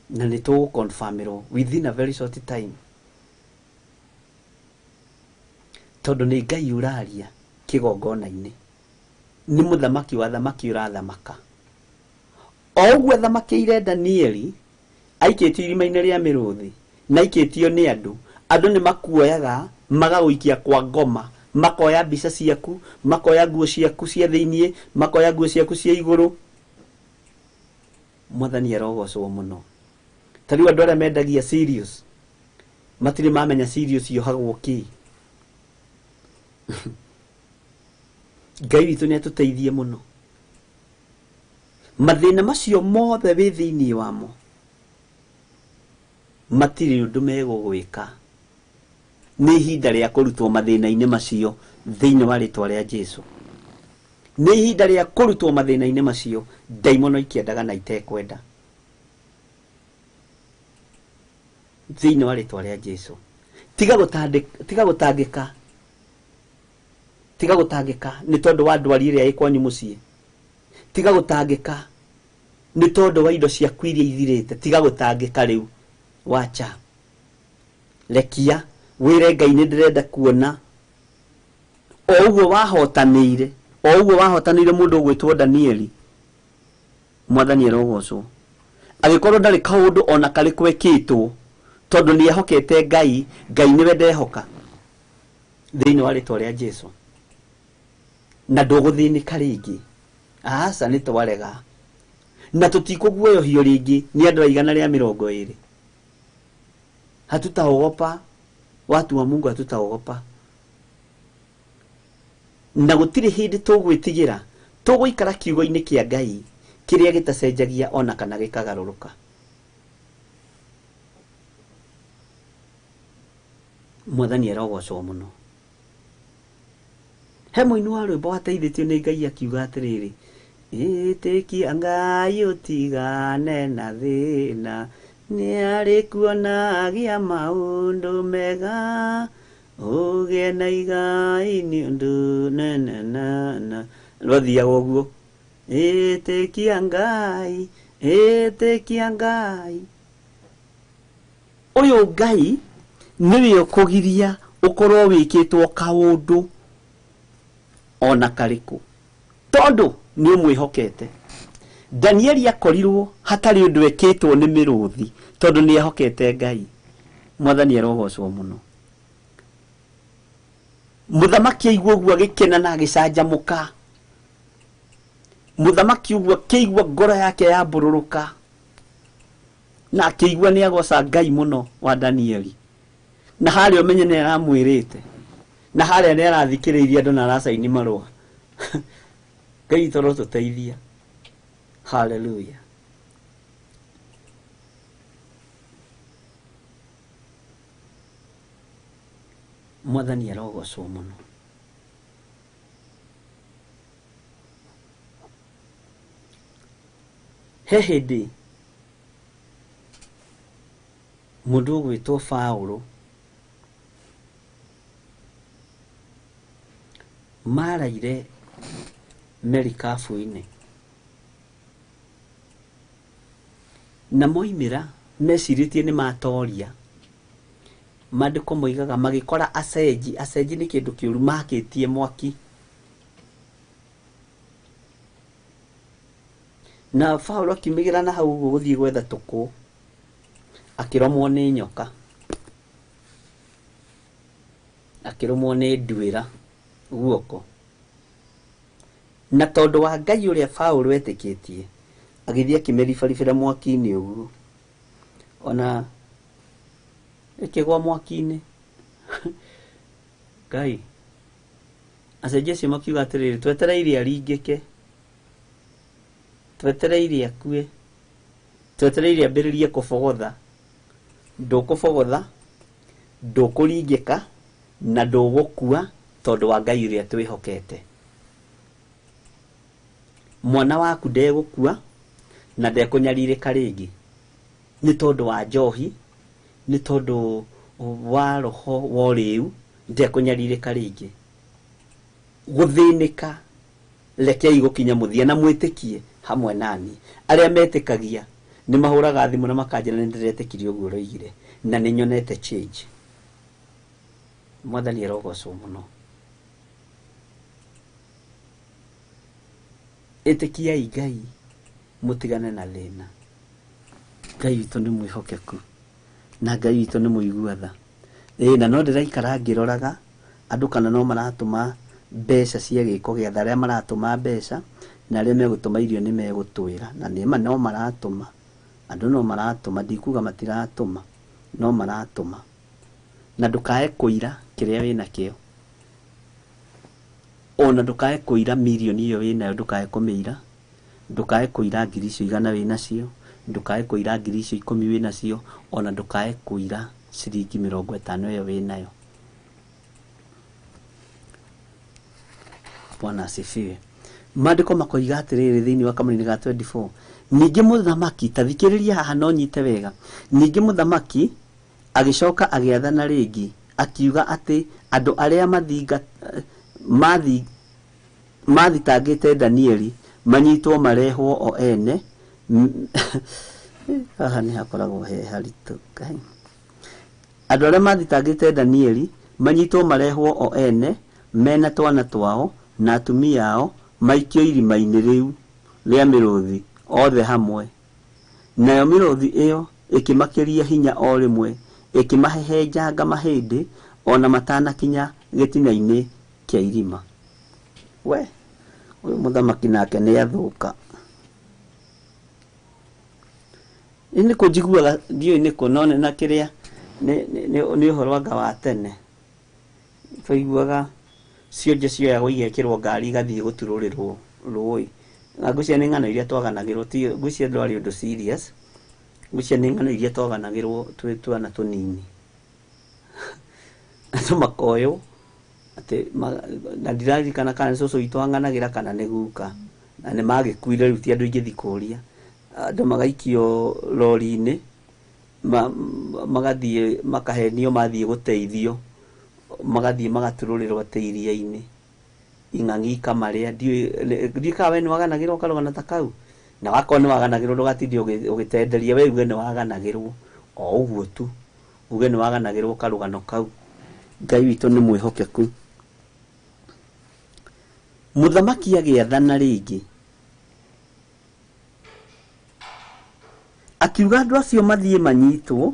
Na nĩ tũgũ-confirmĩrwo within a very short time. Tondũ nĩ Ngai ũraria kĩgongona-inĩ, nĩ mũthamaki wa thamaki ũrathamaka. O ũguo athamakĩire Danieli, aikĩtio irima-inĩ rĩa mĩrũthi, na aikĩtio nĩ andũ, andũ nĩ makuoyaga magagũikia kwa ngoma, Makoya mbica ciaku, makoya nguo ciaku cia thĩiniĩ, makoya nguo ciaku cia igũrũ. Mwathani arogocwo mũno. Ta rĩu andũ arĩa mendagia serious matirĩ mamenya serious yohagwo kĩ. Ngai witũ nĩ atũteithie mũno. Mathĩna macio mothe wĩ thĩiniĩ wamo matirĩ ũndũ megũgwĩka. Nĩ ihinda rĩa kũrutwo mathĩna-inĩ macio thĩinĩ wa rĩtwa rĩa Jesu. Nĩ ihinda rĩa kũrutwo mathĩna-inĩ macio ndaimono ikĩendaga na itekwenda thĩinĩ wa rĩtwa rĩa Jesu. Tiga gũtangĩka, tiga gũtangĩka nĩ tondũ wa ndwari ĩrĩa ĩ kwanyu mũciĩ. Tiga gũtangĩka nĩ tondũ wa indo ciaku iria ithirĩte. Tiga gũtangĩka rĩu, wacha, rekia wĩre Ngai nĩ ndĩrenda kuona o ũguo wahotanĩire, o ũguo wahotanĩire mũndũ ũgwĩtwo Danieli. Mwathani arogocwo. Agĩkorwo ndarĩ kaũndũ ona karĩkũ ekĩtwo, tondũ nĩ ehokete Ngai, Ngai nĩwe ndehoka thĩinĩ wa rĩtwa rĩa Jesu. Na ndũgũthĩnĩka rĩngĩ. Aca, nĩ twarega na tũtikũguoyohio rĩngĩ nĩ andũ a 120. Hatutaogopa, watu wa Mungu hatutaogopa. Na gũtirĩ hĩndĩ tũgwĩtigĩra, tũgũikara kiugo-inĩ kĩa Ngai kĩrĩa gĩtacenjagia ona kana gĩkagarũrũka. Mwathani arogocwo mũno. He mũini wa rwĩmbo wateithĩtio nĩ Ngai akiuga atĩrĩrĩ, ĩtĩkia Ngai ũtigane na thĩna, nĩ arĩkuonagia maũndũ mega, ũgĩe na igai nĩ ũndũ na na na na. Rwathiaga ũguo, ĩtĩkia Ngai, ĩtĩkia Ngai. Ũyũ Ngai nĩwe ũkũgiria ũkorwo wĩkĩtwo kaũndũ ona karĩkũ, tondũ nĩ ũmwĩhokete. Danieli akorirwo hatarĩ ũndũ ekĩtwo nĩ mĩrũthi, tondũ nĩ ehokete Ngai. Mwathani arogocwo mũno. Mũthamaki aigua ũguo agĩkena na agĩcanjamũka. Mũthamaki ũguo akĩigua ngoro yake yambũrũrũka, na akĩigua nĩ agoca Ngai mũno wa Danieli. Na harĩa ũmenye nĩ aramwĩrĩte, na harĩa nĩ arathikĩrĩirie andũ na aracaini marũa. Ngai witũ arotũteithia. Hallelujah. Mwathani arogocwo mũno. He hĩndĩ mũndũ ũgwĩtwo Paũlũ maraire merikabu-inĩ, na moimĩra mecirĩtie nĩ matoria. Maandĩko moigaga magĩkora acenji. Acenji nĩ kĩndũ kĩũru, makĩtie mwaki. Na Paũlũ akiumĩrĩra na hau ũguo gũthiĩ gwetha tũkũ, akĩrũmwo nĩ nyoka, akĩrũmwo nĩ nduĩra guoko. Na tondũ wa Ngai ũrĩa Paũlũ etĩkĩtie, agĩthiĩ akĩmĩribaribĩra mwaki-inĩ ũguo, ona ĩkĩgwa mwaki-inĩ. Ngai, acenji acio makiuga atĩrĩrĩ, twetereire aringĩke, twetereire akue, twetereire ambĩrĩrie kũbogotha. Ndũkũbogotha, ndũkũringĩka, na ndũgũkua, tondũ wa Ngai ũrĩa twĩhokete. Mwana waku ndegũkua na ndekũnyarirĩka rĩngĩ, nĩ tondũ wa njohi, nĩ tondũ wa roho wa ũrĩu, ndekũnyarirĩka rĩngĩ. Gũthĩnĩka, rekei gũkinya mũthia na mwĩtĩkie hamwe nani. Arĩa metĩkagia nĩ mahũraga thimũ na makanjĩra nĩ ndĩretĩkirie ũguo ũroigire, na nĩ nyonete change. Mwathani arogocwo mũno. Ĩtĩkiai Ngai, mũtigane na thĩna. Ngai witũ nĩ mwĩhokeku, na Ngai witũ nĩ mũigua tha. Ĩĩ, na no ndĩraikara ngĩroraga Andũ kana no maratũma mbeca cia gĩko gĩa tha, arĩa maratũma mbeca na arĩa megũtũma irio nĩ megũtwĩra. Na nĩma no maratũma, andũ no maratũma, ndikuga matiratũma, no maratũma. Na ndũkae kũira kĩrĩa wĩnakĩo, ona ndũkae kũira mirioni ĩyo wĩnayo, ndũkae kũmĩira, ndũkae kũira ngiri icio 100 wĩnacio, ndũkae kũira ngiri icio 10 wĩnacio, ona ndũkae kũira ciringi 50 ĩyo wĩnayo. Bwana asifiwe. Maandĩko makoiga atĩrĩrĩ thĩinĩ wa kamũri-inĩ ga 24, ningĩ mũthamaki, ta thikĩrĩria haha no nyite wega, ningĩ mũthamaki agĩcoka agĩathana rĩngĩ akiuga atĩ andũ arĩa mathitangĩte Danieli manyitwo marehwo o ene. Haha nĩ hakoragwo he haritũ. Andũ arĩa mathitangĩte Danieli manyitwo marehwo o ene mena twana twao na atumia ao, maikio irima-inĩ rĩu rĩa mĩrũthi othe hamwe. Nayo mĩrũthi ĩyo ĩkĩmakĩria hinya o rĩmwe, ĩkĩmahehenjanga mahĩndĩ ona matanakinya gĩtina-inĩ kĩa irima. We ũyũ mũthamaki nake nĩ athũka. Nĩ kũ njiguaga ndiũĩ nĩ kũ, no nĩ na kĩrĩa nĩ ũhoro anga wa tene. Twaiguaga cionje cioyagwo igekĩrwo ngari igathiĩ gũturũrĩrwo rũĩ. Na ngwĩciria nĩ ng'ano iria twaganagĩrwo, ti ngwĩciria ndwarĩ ũndũ serious. Ngwĩciria nĩ ng'ano iria twaganagĩrwo twĩ twana tũnini. Andũ makoywo atĩ na ndiraririkana kana nĩ cũcũ witũ ang'anagĩra kana nĩ guka. Na nĩ magĩkuire rĩu ti andũ ingĩthiĩ kũria. Andũ magaikio rori-inĩ, magathiĩ makahenio mathiĩ gũteithio, magathiĩ magaturũrĩrwo atĩ iria-inĩ, ing'ang'i ikamarĩa. Ndiũĩ kana we nĩ waganagĩrwo karũgano ta kau, na wakorwo nĩ waganagĩrwo ndũgatinde ũgĩtenderia, we uge nĩ waganagĩrwo o ũguo tu, uge nĩ waganagĩrwo karũgano kau. Ngai witũ nĩ mwĩhokeku. Mũthamaki agĩathana rĩngĩ akiuga andũ acio mathiĩ manyitwo,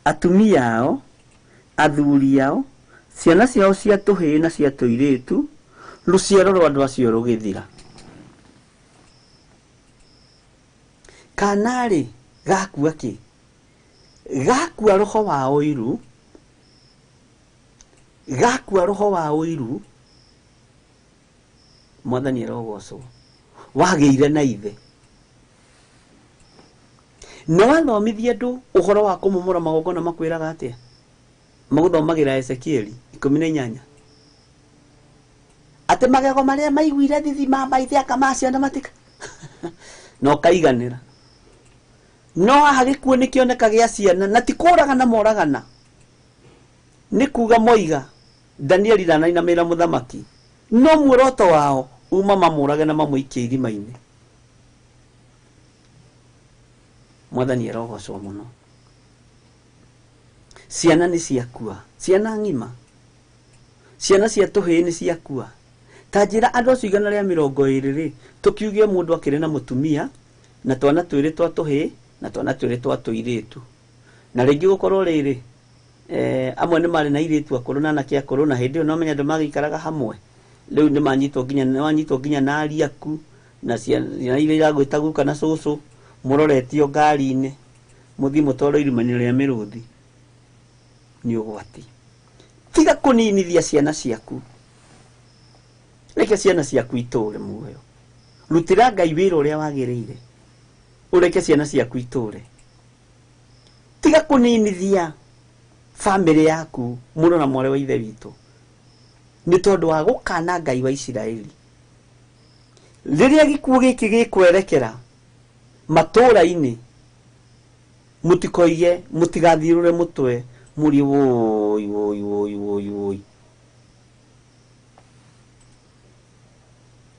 atumia ao, athuri ao, ciana ciao cia tũhĩĩ na cia tũirĩtu, rũciaro rwa andũ acio rũgĩthira. Kana-rĩ gakua kĩ? Gakua roho wa ũiru, gakua roho wa ũiru, Mwathani arogocwo, wagĩire na ithe. Na wathomithia andũ ũhoro wa kũmomora magongona makwĩraga atĩa? Magũthomagĩra Ezekieli 18. Atĩ magego marĩa maiguire thithi ma maithe akamaciana matika. Na ũkaiganĩra. No haha gĩkuũ nĩ kĩoneka gĩa ciana, na ti kũragana moragana. Nĩ kuga moiga Danieli ndanainamĩrĩra mũthamaki, no muoroto wao uma mamũrage na mamũikie irima-inĩ. Mwathani arogocwo mũno. Ciana nĩ ciakua, ciana ng'ima, ciana cia tũhĩĩ nĩ ciakua. Ta njĩra andũ acio 120 rĩ, tũkiuge mũndũ akĩrĩ na mũtumia na twana twĩrĩ twa tũhĩĩ na twana twĩrĩ twa tũirĩtu. Na rĩngĩ gũkorwo rĩrĩ, amwe nĩ marĩ na airĩtu akũrũ na anake akũrũ, na hĩndĩ ĩyo no menya andũ magĩikaraga hamwe. Rĩu nĩ manyitwo nginya, nĩ wanyitwo nginya na aria aku, na ciana iria iragwĩta guka na cũcũ, mũroretio ngari-inĩ, mũthiĩ mũtwarwo irima-inĩ rĩa mĩrũthi. Nĩ ũgwati. Tiga kũninithia ciana ciaku. Reke ciana ciaku itũũre muoyo. Rutĩra Ngai wĩra ũrĩa wagĩrĩire. Ũreke ciana ciaku itũũre. Tiga kũninithia bamĩrĩ yaku mũno na mwarĩ wa ithe witũ, nĩ tondũ wa gũkana Ngai wa Isiraeli. Rĩrĩa gĩkuũ gĩkĩ gĩkwerekera matũũra-inĩ, mũtikoige, mũtigathiũrũre mũtwe, mũrie woi woi woi woi woi.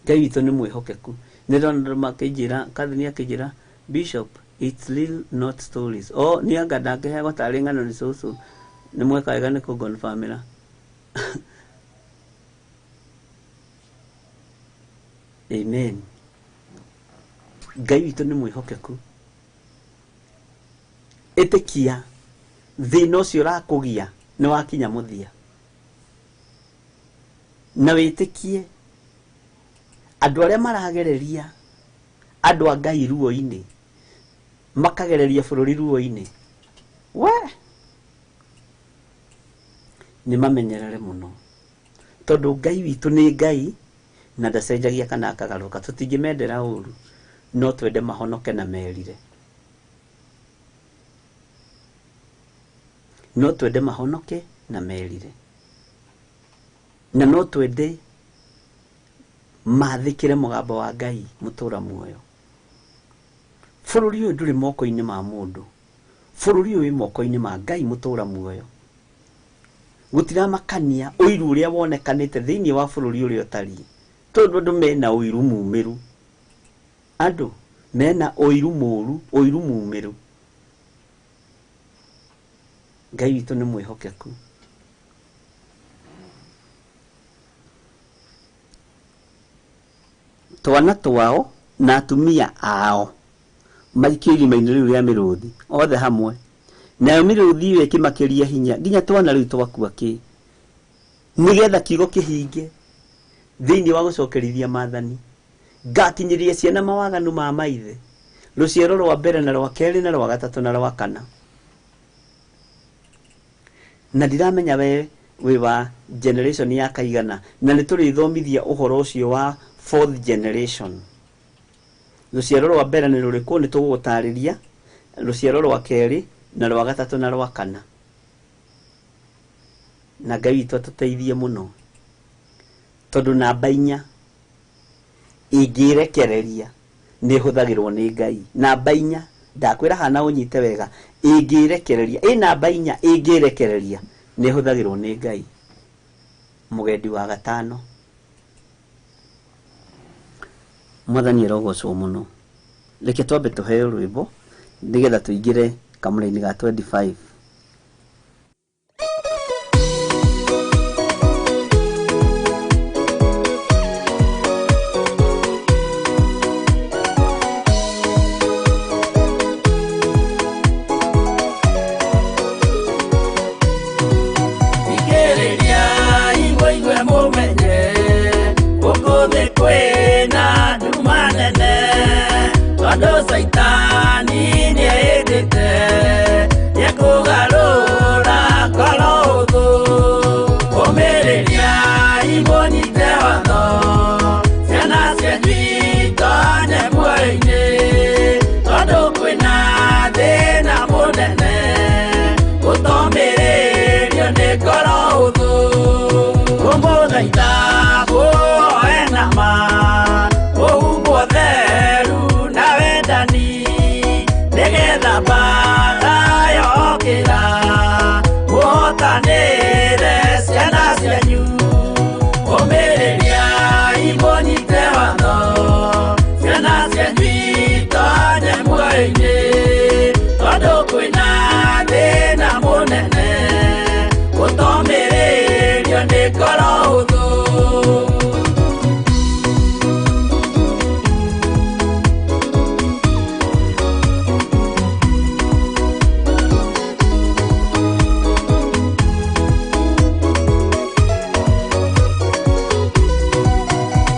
Ngai witũ nĩ mwĩhokeku. Nĩ ndona andũ makĩnjĩra, Kathini akĩnjĩra, Bishop, it's real not stories. Oh, nĩ anga ndangĩheagwo tarĩ ng'ano nĩ cũcũ. Nĩ mweka wega nĩ kũngonbamĩra. Amen. Ngai witũ nĩ mwĩhokeku. Ĩtĩkia thĩna ũcio ũrakũgia nĩ wakinya mũthia. Na wĩtĩkie andũ arĩa maragereria andũ a Ngai ruo-inĩ, makagereria bũrũri ruo-inĩ, we nĩ mamenyerere mũno, tondũ Ngai witũ nĩ Ngai na ndacenjagia kana akagarũrũka. Tũtingĩmendera ũru, no twende mahonoke na merire, no twende mahonoke na merire, na no twende mathĩkĩre mũgambo wa Ngai mũtũra muoyo. Bũrũri ũyũ ndũrĩ moko-inĩ ma mũndũ, bũrũri ũyũ wĩ moko-inĩ ma Ngai mũtũra muoyo. Gũtiramakania ũiru ũrĩa wonekanĩte thĩinĩ wa bũrũri ũrĩa ũtariĩ, tondũ andũ mena ũiru mumĩru, andũ mena ũiru mũru, ũiru mumĩru. Ngai witũ nĩ mwĩhokeku. Twana twao na atumia ao maikio irima-inĩ rĩu rĩa mĩrũthi othe hamwe, nayo mĩrũthi ĩyo ĩkĩmakĩria hinya nginya twana rĩu twakua kĩ, nĩgetha kiugo kĩhinge thĩinĩ wa gũcokerithia maathani, ngakinyĩria ciana mawaganu ma maithe, rũciaro rwa mbere na rwa kerĩ na rwa gatatũ na rwa kana. Na ndiramenya we wĩ wa generation ya kaigana, na nĩ tũrĩthomithia ũhoro ũcio wa fourth generation. Rũciaro rwa mbere nĩ rũrĩkũ? Nĩ tũgũgũtarĩria rũciaro rwa kerĩ na rwa gatatũ na rwa kana. Na Ngai witũ atũteithie mũno, tondũ namba inya ĩngĩrekereria nĩ ĩhũthagĩrwo nĩ Ngai. Namba inya, ndakwĩra hana ũnyite wega, ĩngĩrekereria, ĩ namba inya ĩngĩrekereria nĩ ĩhũthagĩrwo nĩ Ngai. Mũgendi wa gatano. Mwathani arogocwo mũno. Reke twambe tũheo rwĩmbo nĩgetha tũingĩre kamũra-inĩ ga 25. Saitani nĩendete nĩekũgarũra ngoro ũthũ, ũmĩrĩria imũnyite watho, ciana cianyu itonye muoyo-inĩ, tondũ kwĩna thĩna mũnene gũtomĩrĩrio nĩ ngoro ũthũ. Kũmũthaitha mũhoe na ma, mũhumbwo theru na wendani, nĩgetha mbaara yokĩra mũhotanĩre ciana cianyu. Ũmĩrĩria imũnyite watho, ciana cianyu itonye muoyo-inĩ, tondũ kwĩna thĩna mũnene gũtomĩrĩrio nĩ ngoro ũthũ.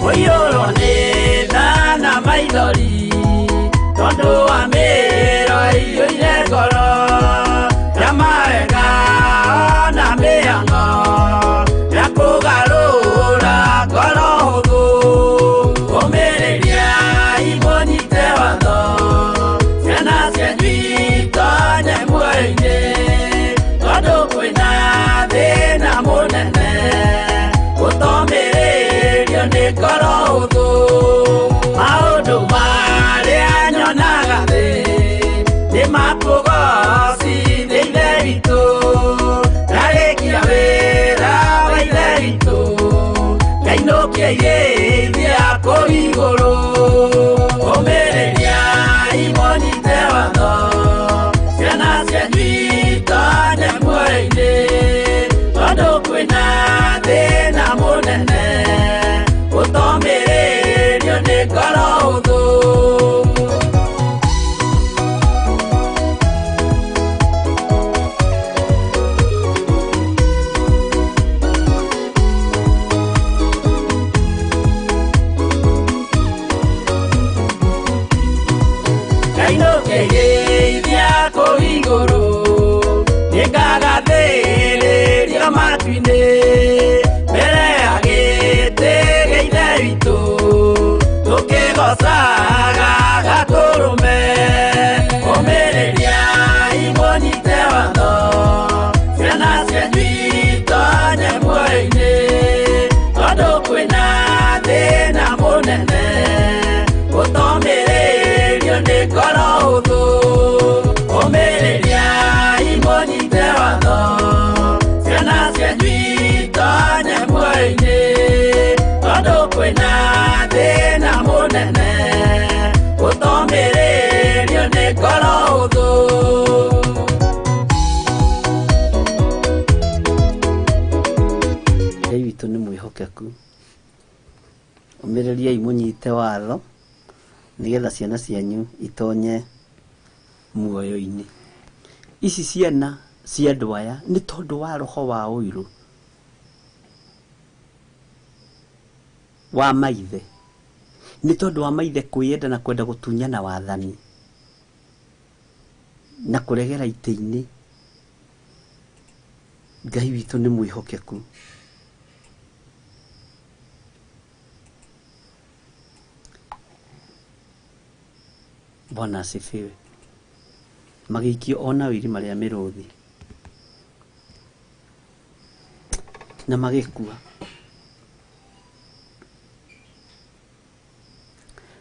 Ũiyũrwo nĩ tha na maithori, tondũ wa mĩĩro ĩiyũire ngoro, ya mawega na mĩhang'o ya kũgarũra ngoro hũthũ. Ũmĩrĩria imũnyite watho, ciana cianyu itonye muoyo-inĩ, tondũ kwĩna thĩna mũnene gũtomĩrĩrio nĩ ngoro hũthũ. Maũndũ marĩa nyonaga thĩ nĩ makũgocithia Ithe witũ, ndarĩkia wĩra wa Ithe witũ, ngainũkia irĩithia kũu igũrũ. Ũmĩrĩria imũnyite watho, ciana cianyu itonye muoyo-inĩ, tondũ kwĩna thĩna mũnene gũtomĩrĩrio nĩ ngoro hũthũ. Geriai mũnyite watho nĩgetha ciana cianyu itonye muoyo-inĩ. Ici ciana cia andũ aya nĩ tondũ wa roho wa ũiru wa maithe, nĩ tondũ wa maithe kwĩyenda na kwenda gũtunyana wathani na kũregera itĩ-inĩ. Ngai witũ nĩ mwĩhokeku. Bwana asifiwe. Magĩikio ona irima rĩa mĩrũthi na magĩkua.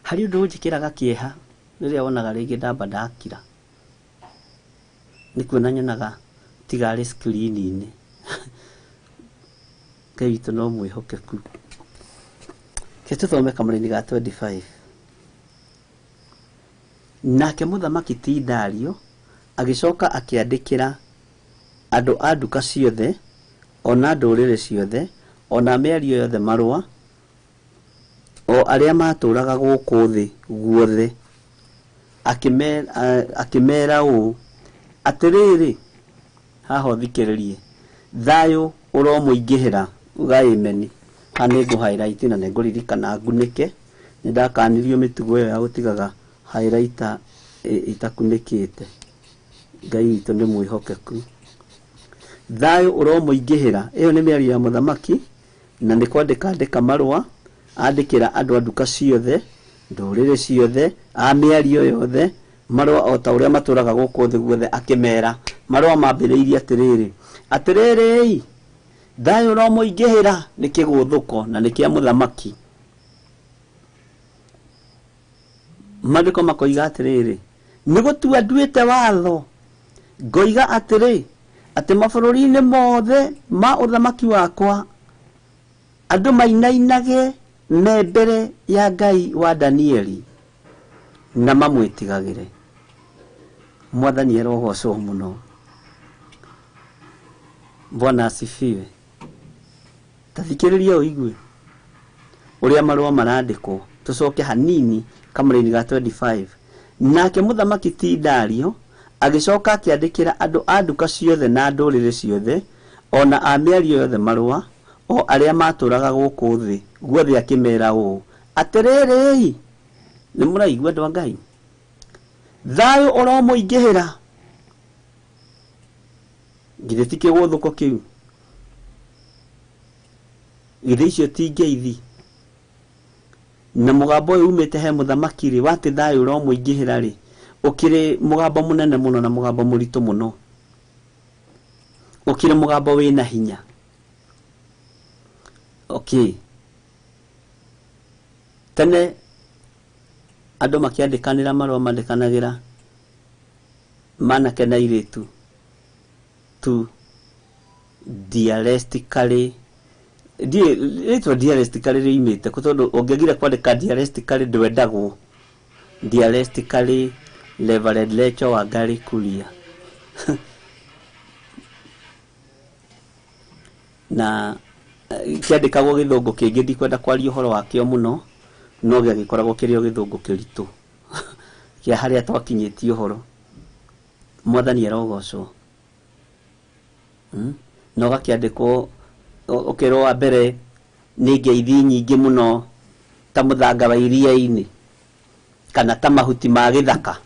Harĩ ũndũ ũnjĩkĩraga kĩeha rĩrĩa wonaga rĩngĩ ndamba ndakira, nĩ kuona nyonaga tiga arĩ screen-inĩ. Ngai witũ no mwĩhokeku. Reke tũthome kamũraini ga 25. Nake mũthamaki ti Dario agĩcoka akĩandĩkĩra andũ a nduka ciothe, ona ndũrĩrĩ ciothe, ona mĩario yothe marũa, o arĩa matũũraga gũkũ thĩ guothe, akĩmeera ũũ, atĩrĩrĩ, haha ũthikĩrĩrie, thayũ ũromũingĩhĩra, uga ameni. Haha nĩ ngũ highlight na nĩ ngũririkana ngunĩke, nĩ ndakanirio mĩtugo ĩyo ya gũtigaga highlighter itakunĩkĩte. Ngai witũ nĩ mwĩhokeku. Thayũ ũromũingĩhĩra, ĩyo nĩ mĩario ya mũthamaki, na nĩ kwandĩka andĩka marũa, andĩkĩra andũ a nduka ciothe, ndũrĩrĩ ciothe, a mĩario yothe, marũa o ta ũrĩa matũũraga gũkũ thĩ guothe, akĩmera. Marũa mambĩrĩirie atĩrĩrĩ, atĩrĩrĩ, thayũ ũromũingĩhĩra, nĩ kĩgũthũko na nĩ kĩa mũthamaki. Maandĩko makoiga atĩrĩrĩ, nĩ gũtua nduĩte watho, ngoiga atĩrĩ, atĩ mabũrũri-inĩ mothe ma ũthamaki wakwa andũ mainainage me mbere ya Ngai wa Danieli na mamwĩtigagĩre. Mwathani arogocwo mũno. Bwana asifiwe. Ta thikĩrĩria ũigue ũrĩa marũa marandĩkwo, tũcoke hanini kamũraini ga 25. Nake mũthamaki ti Dario agĩcoka akĩandĩkĩra andũ a nduka ciothe na ndũrĩrĩ ciothe, ona a mĩario yothe marũa, o arĩa matũũraga gũkũ thĩ guothe, akĩmera ũũ, atĩrĩrĩ, nĩ mũraigua andũ a Ngai, thayũ ũromũingĩhĩra. Githĩ ti kĩgũthũko kĩu? Githĩ icio ti ngeithi? Na mũgambo ũyũ umĩte he mũthamaki rĩ, wa atĩ thayũ ũromũingĩhĩra rĩ, ũkĩrĩ mũgambo mũnene mũno na mũgambo mũritũ mũno, ũkĩrĩ mũgambo wĩna hinya. Okay, tene andũ makĩandĩkanĩra marũa mandĩkanagĩra manake na airĩtu tu dialectically. Ndiĩ rĩtwa dialectically rĩimĩte kũ, tondũ ũngĩagire kwandĩka dialectically ndwendagwo. Dialectically Reverend Rachel Wangari Kuria. Na kĩandĩkagwo gĩthũngũ kĩngĩ, ndikwenda kwaria ũhoro wakĩo mũno, no gĩagĩkoragwo kĩrĩ o gĩthũngũ kĩritũ kĩa harĩa twakinyĩtie ũhoro. Mwathani arogocwo. Na ũgakĩandĩkwo ũkerwo wa mbere nĩ ngeithi nyingĩ mũno ta mũthanga wa iria-inĩ kana ta mahuti ma gĩthaka,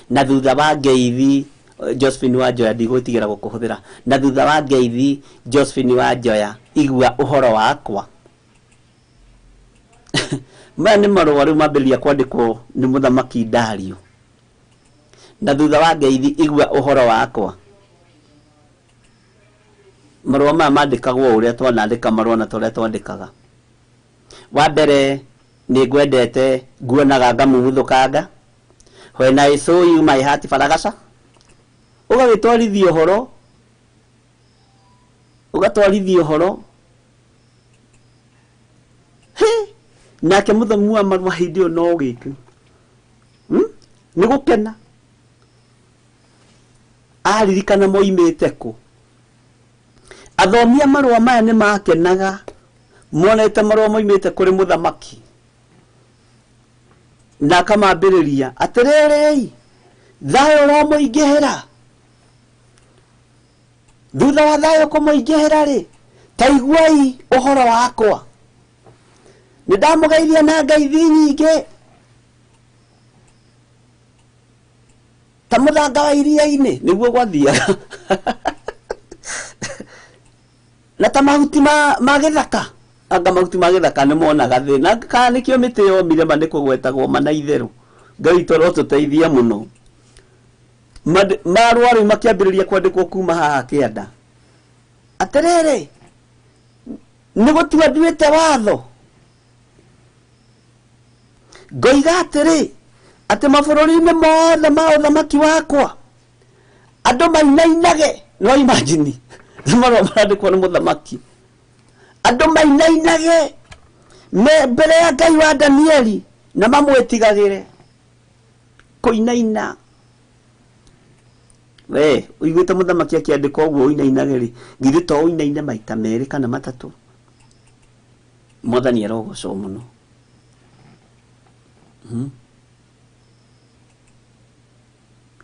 na thutha wa ngeithi Josephine Wanjoya, ndigũtigĩra gũkũhũthĩra, na thutha wa ngeithi Josephine Wanjoya, igua ũhoro wakwa. Maya nĩ marũa rĩu mambĩrĩria kwandĩkwo nĩ mũthamaki Dario. Na thutha wa ngeithi igua ũhoro wakwa. Marũa maya mandĩkagwo ũrĩa twanandĩka marũa na torĩa twandĩkaga. Wa mbere nĩ ngwendete, nguonaga ngamumuthũkanga. When I saw you my heart faragasa. Ũgagĩtwarithia ũhoro, ũgatwarithia ũhoro. He, nake mũthomi wa marũa hĩndĩ ĩyo no gĩkĩ, nĩ gũkena aririkana moimĩte kũ. Athomi a marũa maya nĩ makenaga Monete marũa moimĩte kũrĩ mũthamaki na akamambĩrĩria atĩrĩrĩ thayũ ũromũingĩhĩra. Thutha wa thayũ kũmũingĩhĩra rĩ, ta iguai ũhoro wakwa. Nĩ ndamũgeithia na ngeithi nyingĩ ta mũthanga wa iria-inĩ, nĩguo gwathiaga. Na ta mahuti ma gĩthaka. Anga mahuti ma gĩthaka nĩ monaga thĩna, kana nĩkĩo mĩtĩ yomire ma nĩ kũgwetagwo ma na itherũ. Ngai witũ arotũteithia mũno. Marũa rĩu makĩambĩrĩria kwandĩkwo kuma haha kĩanda. Atĩrĩrĩ, nĩ gũtua nduĩte watho. Ngoiga atĩrĩ, atĩ mabũrũri-inĩ mothe ma ũthamaki wakwa andũ mainainage. No imagine, nĩ marũa marandĩkwo nĩ mũthamaki. Andũ mainainage me mbere ya Ngai wa Danieli na mamwĩtigagĩre. Kũinaina. We, ũiguĩte mũthamaki akĩandĩka ũguo ũinainage rĩ, githĩ to ũinaine maita merĩ kana matatũ? Mwathani arogocwo mũno.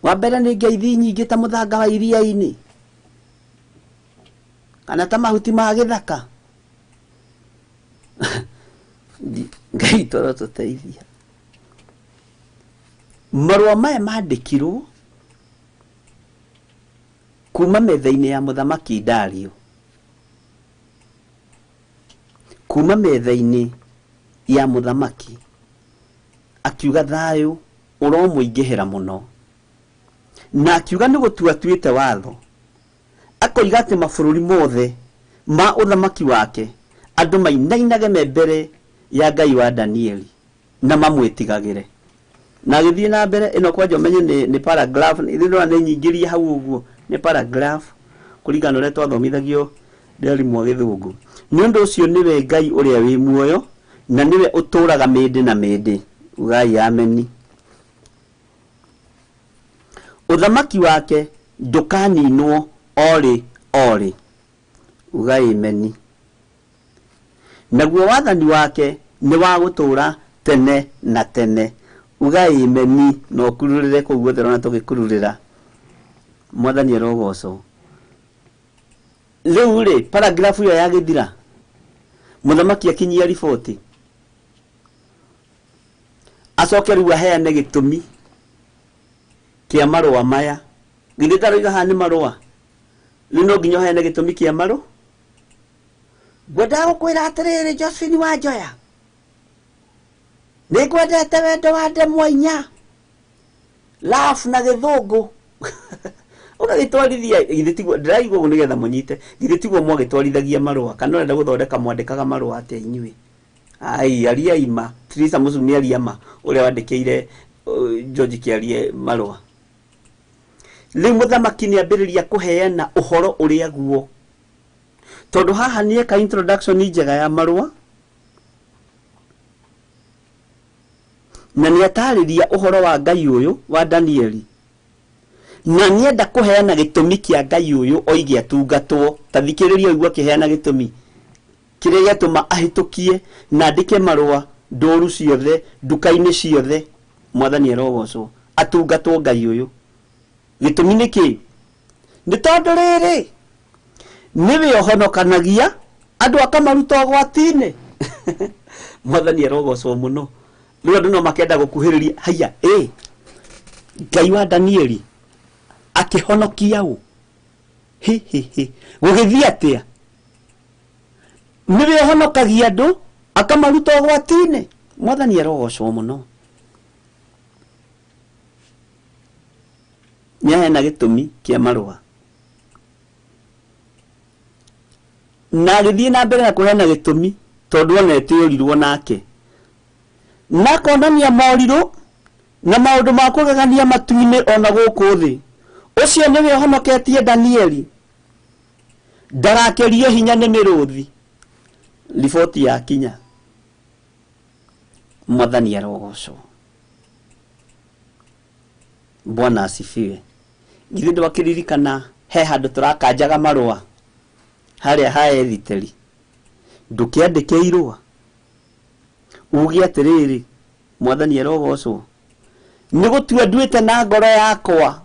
Wa mbere nĩ ngeithi nyingĩ ta mũthanga wa iria-inĩ kana ta mahuti ma gĩthaka. Ngai witũ arotũteithia. Marũa maya mandĩkirwo kuma metha-inĩ ya mũthamaki Dario. Kuma metha-inĩ ya mũthamaki akiuga thayũ ũromũingĩhĩra mũno. Na akiuga nĩ gũtua atuĩte watho. Akoiga atĩ mabũrũri mothe ma ũthamaki wake andũ mainainage me mbere ya Ngai wa Danieli na mamwĩtigagĩre. Na agĩthiĩ na mbere ĩno kwanja ũmenye nĩ paragraph, ithuĩ ndĩrona nĩ nyingĩrie hau ũguo, nĩ paragraph kũringana na ũrĩa twathomithagio nĩ arimũ a gĩthũngũ. Nĩ ũndũ ũcio nĩwe Ngai ũrĩa wĩ muoyo na nĩwe ũtũũraga mĩndĩ na mĩndĩ. Ugai ameni. Ũthamaki wake ndũkaninwo orĩ orĩ. Ugai ameni. Naguo wathani wake nĩ wa gũtũũra tene na tene. Ugai ameni na ũkururĩre kũu guothe ũrona tũgĩkururĩra. Mwathani arogocwo. Rĩu rĩ, paragraph ĩyo yagĩthira, mũthamaki akinyia riboti. Acoke rĩu aheane gĩtũmi kĩa marũa maya. Githĩ ndaroiga haha nĩ marũa? Rĩu no nginya ũheane gĩtũmi kĩa marũa? Ngwendaga gũkwĩra atĩrĩrĩ, Josephine Wanjoya, nĩ ngwendete wendo wa ndemwa inya, laugh na gĩthũngũ. Ũgagĩtwarithia, githĩ tiguo, ndĩraigua ũguo nĩgetha mũnyite, githĩ tiguo mwagĩtwarithagia marũa, kana ũrenda gũthondeka mwandĩkaga marũa atĩa inyuĩ? Ai, aria ma. Teresa Mũcumi aria ma, ũrĩa wandĩkĩire George Kĩarie marũa. Rĩu mũthamaki nĩambĩrĩria kũheana ũhoro ũrĩa guo. Tondũ haha nĩeka introduction njega ya marũa, na nĩatarĩria ũhoro wa Ngai ũyũ wa Danieli, na nĩenda kũheana gĩtũmi kĩa Ngai ũyũ oige atungatwo. Ta thikĩrĩria ũigue akĩheana gĩtũmi kĩrĩa gĩatũma ahĩtũkie na andĩke marũa ndũru ciothe, nduka-inĩ ciothe. Mwathani arogocwo, atungatwo Ngai ũyũ. Gĩtũmi nĩ kĩ? Nĩ tondũ rĩrĩ, nĩwe ũhonokanagia andũ akamaruta ũgwati-inĩ. Mwathani arogocwo mũno. Rĩu andũ no makenda gũkuhĩrĩria, haiya, ĩ Ngai wa Danieli akĩhonokia ũ? Hi, hi, hi. Gũgĩthiĩ atĩa? Nĩwe ũhonokagia andũ akamaruta ũgwati-inĩ. Mwathani arogocwo mũno. Nĩaheana gĩtũmi kĩa marũa. Na agĩthiĩ na mbere na kũheana gĩtũmi tondũ ona etĩũrirwo nake. Na akonania morirũ na maũndũ ma kũgegania matu-inĩ ona gũkũ thĩ. Ũcio nĩwe ũhonoketie Danieli ndagakĩrio hinya nĩ mĩrũthi. Riboti yakinya, Mwathani arogocwo. Bwana asifiwe. Githĩ ndwakĩririkana he handũ tũrakanjaga marũa harĩa ha Ethiteri? Ndũkĩandĩke irũa uge atĩrĩrĩ, Mwathani arogocwo, nĩ gũtua nduĩte na ngoro yakwa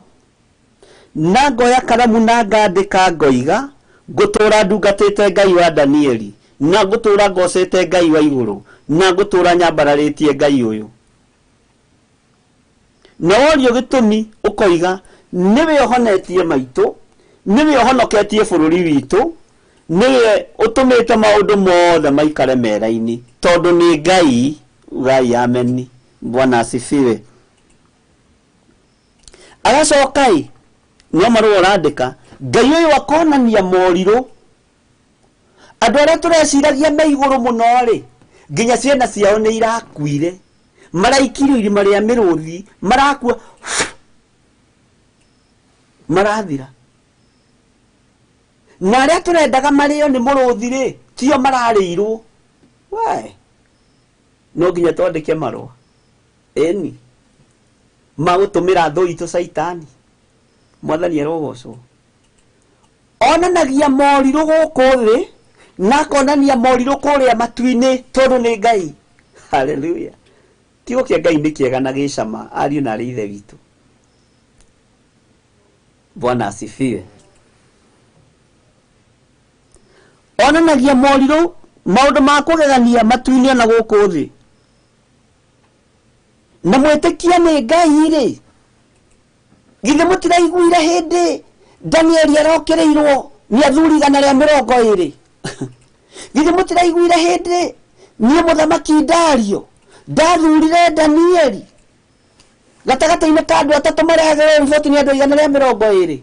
na ngoya karamu na ngandĩka ngoiga ngũtũra ndungatĩte Ngai wa Danieli, na ngũtũra ngocete Ngai wa igũrũ, na ngũtũra nyambararĩtie Ngai ũyũ. Na worio gĩtũmi ũkoiga nĩwe ũhonetie maitũ, nĩwe ũhonoketie bũrũri witũ, nĩwe ũtũmĩte maũndũ mothe maikare mera-inĩ, tondũ nĩ Ngai. Ngai ameni. Bwana asifiwe. Agacoka ĩ no marũa ũrandĩka, Ngai ũyũ akonania morirũ. Andũ arĩa tũreciragia me igũrũ mũno rĩ, nginya ciana ciao nĩ irakuire, maraikirio irima rĩa mĩrũthi, marakua marathira. Na arĩa tũrendaga marĩo nĩ mũrũthi rĩ, tio mararĩirwo. We no nginya twandĩke marũa ĩni magũtũmĩra thũ itũ Caitani. Mwathani arogocwo. Onanagia morirũ gũkũ thĩ na akonania morirũ kũrĩa matu-inĩ, tondũ nĩ Ngai. Haleluya. Kiugo kĩa Ngai nĩ kĩega na gĩcama, ariũ na arĩ ithe witũ. Bwana asifiwe. Onanagia morirũ, maũndũ ma kũgegania matu-inĩ ona gũkũ thĩ. Na mwĩtĩkia nĩ Ngai rĩ, githĩ mũtiraiguire hĩndĩ Danieli arokĩrĩirwo nĩ athuri 120? Githĩ mũtiraiguire hĩndĩ niĩ mũthamaki Dario ndathurire Danieli gatagatĩ-inĩ ka andũ atatũ marehagĩrwo riboti nĩ andũ 120?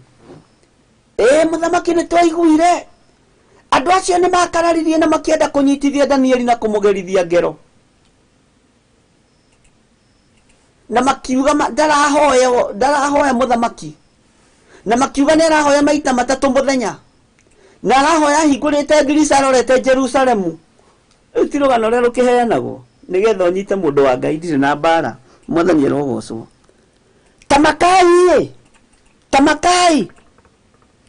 Ĩĩ mũthamaki, nĩ twaiguire andũ acio nĩ makararirie na makĩenda kũnyitithia Danieli na kũmũgerithia ngero, na makiuga ndarahoya mũthamaki, na makiuga nĩ arahoya maita matatũ mũthenya, na arahoya ahingũrĩte ndirica arorete Jerusalemu. Rĩu ti rũgano rũrĩa rũkĩheanagwo nĩgetha ũnyite mũndũ wa Ngai, ndirĩ na mbara. Mwathani arogocwo. Tamakai ĩ, tamakai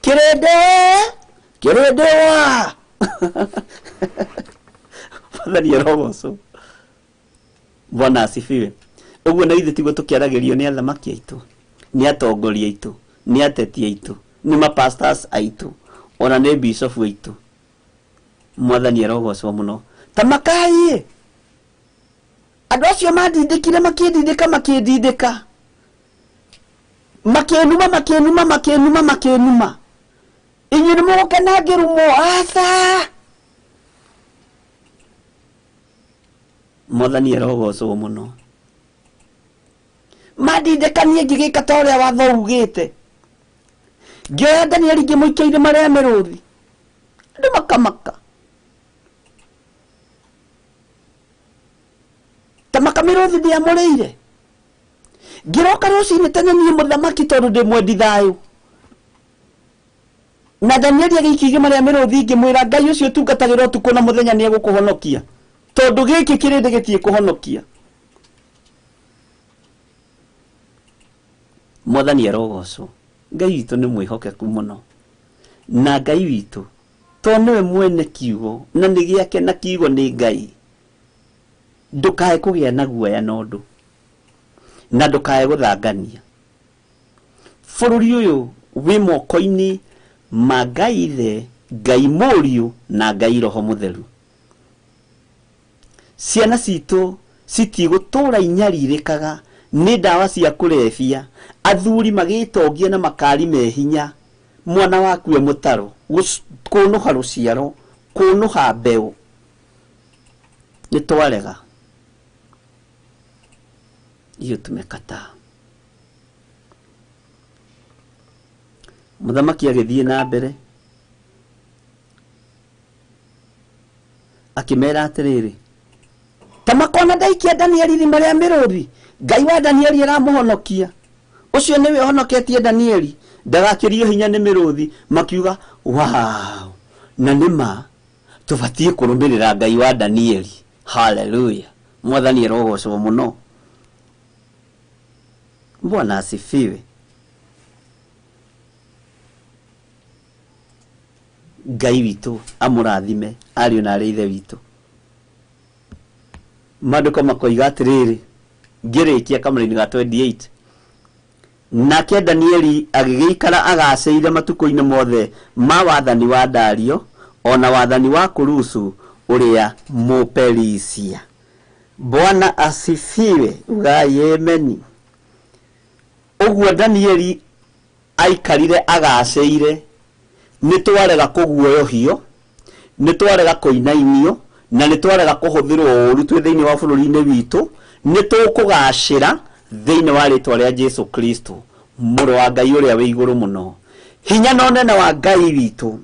kĩrĩndĩ, kĩrĩndĩ wa Mwathani arogocwo. Bwana asifiwe. Ũguo na ithuĩ tiguo tũkĩaragĩrio nĩ athamaki aitũ, nĩ atongoria aitũ, nĩ ateti aitũ, nĩ mapastors aitũ, ona nĩ bishop aitũ. Mwathani arogocwo mũno. Tamakai ĩ, andũ acio mandindĩkire, makĩndindĩka, makĩndindĩka, makĩnuma, makĩnuma, makĩnuma, makĩnuma. Inyuĩ nĩ mũgũkena ngĩrumwo? Aca. Mwathani arogocwo mũno. Mandindĩkanie ngĩgĩka ta ũrĩa watho ugĩte, ngĩoya Danieli ngĩmũikia irima rĩa mĩrũthi, andũ makamaka. Tamaka mĩrũthi ndĩamũrĩire. Ngĩroka rũcinĩ tene niĩ mũthamaki, tondũ ndĩ mwendi thayũ, na Danieli agĩikia irima rĩa mĩrũthi, ngĩmwĩra Ngai ũcio ũtungatagĩra ũtukũ na mũthenya nĩ egũkũhonokia, tondũ gĩkĩ kĩrĩndĩ gĩtiĩkũhonokia. Mwathani arogocwo. Ngai witũ nĩ mwĩhokeku mũno, na Ngai witũ to nĩwe mwene kiugo na nĩ gĩake, na kiugo nĩ Ngai. Ndũkae kũgĩa na guoya na ũndũ, na ndũkae gũthangania. Bũrũri ũyũ wĩ moko-inĩ ma Ngai Ithe, Ngai Mũriũ na Ngai Roho Mũtheru. Ciana citũ citigũtũra inyarirĩkaga nĩ ndawa cia kũrebia, athuri magĩtongia na makari me hinya, mwana waku e mũtaro, kũnũha rũciaro, kũnũha mbeũ. Nĩ twarega. Hiyo tumekataa. Mũthamaki agĩthiĩ na mbere akĩmera atĩrĩrĩ, ta makona ndaikia Danieli irima rĩa mĩrũthi, Ngai wa Danieli aramũhonokia, ũcio nĩwe ũhonoketie Danieli, ndagakĩrio hinya nĩ mĩrũthi. Makiuga wow, na nĩma tũbatiĩ kũrũmĩrĩra Ngai wa Danieli. Haleluya. Mwathani arogocwo mũno. Bwana asifiwe. Ngai witũ amũrathime ariũ na arĩ ithe witũ. Maandĩko makoiga atĩrĩrĩ, ngĩrĩkia kamũraini ga 28, nake Danieli agĩgĩikara agacĩire matukũ-inĩ mothe ma wathani wa Dario ona wathani wa Kurusu ũrĩa Mũperisia. Bwana asifiwe, ugai ameni. Ũguo Danieli aikarire agacĩire, nĩ twarega kũguoyohio, nĩ twarega kũinainio, na nĩ twarega kũhũthĩrwo ũũru twĩ thĩinĩ wa bũrũri-inĩ witũ, nĩ tũkũgacĩra thĩinĩ wa rĩtwa rĩa Jesu Kristo, mũrũ wa Ngai ũrĩa wĩ igũrũ mũno. Hinya na ũnene wa Ngai witũ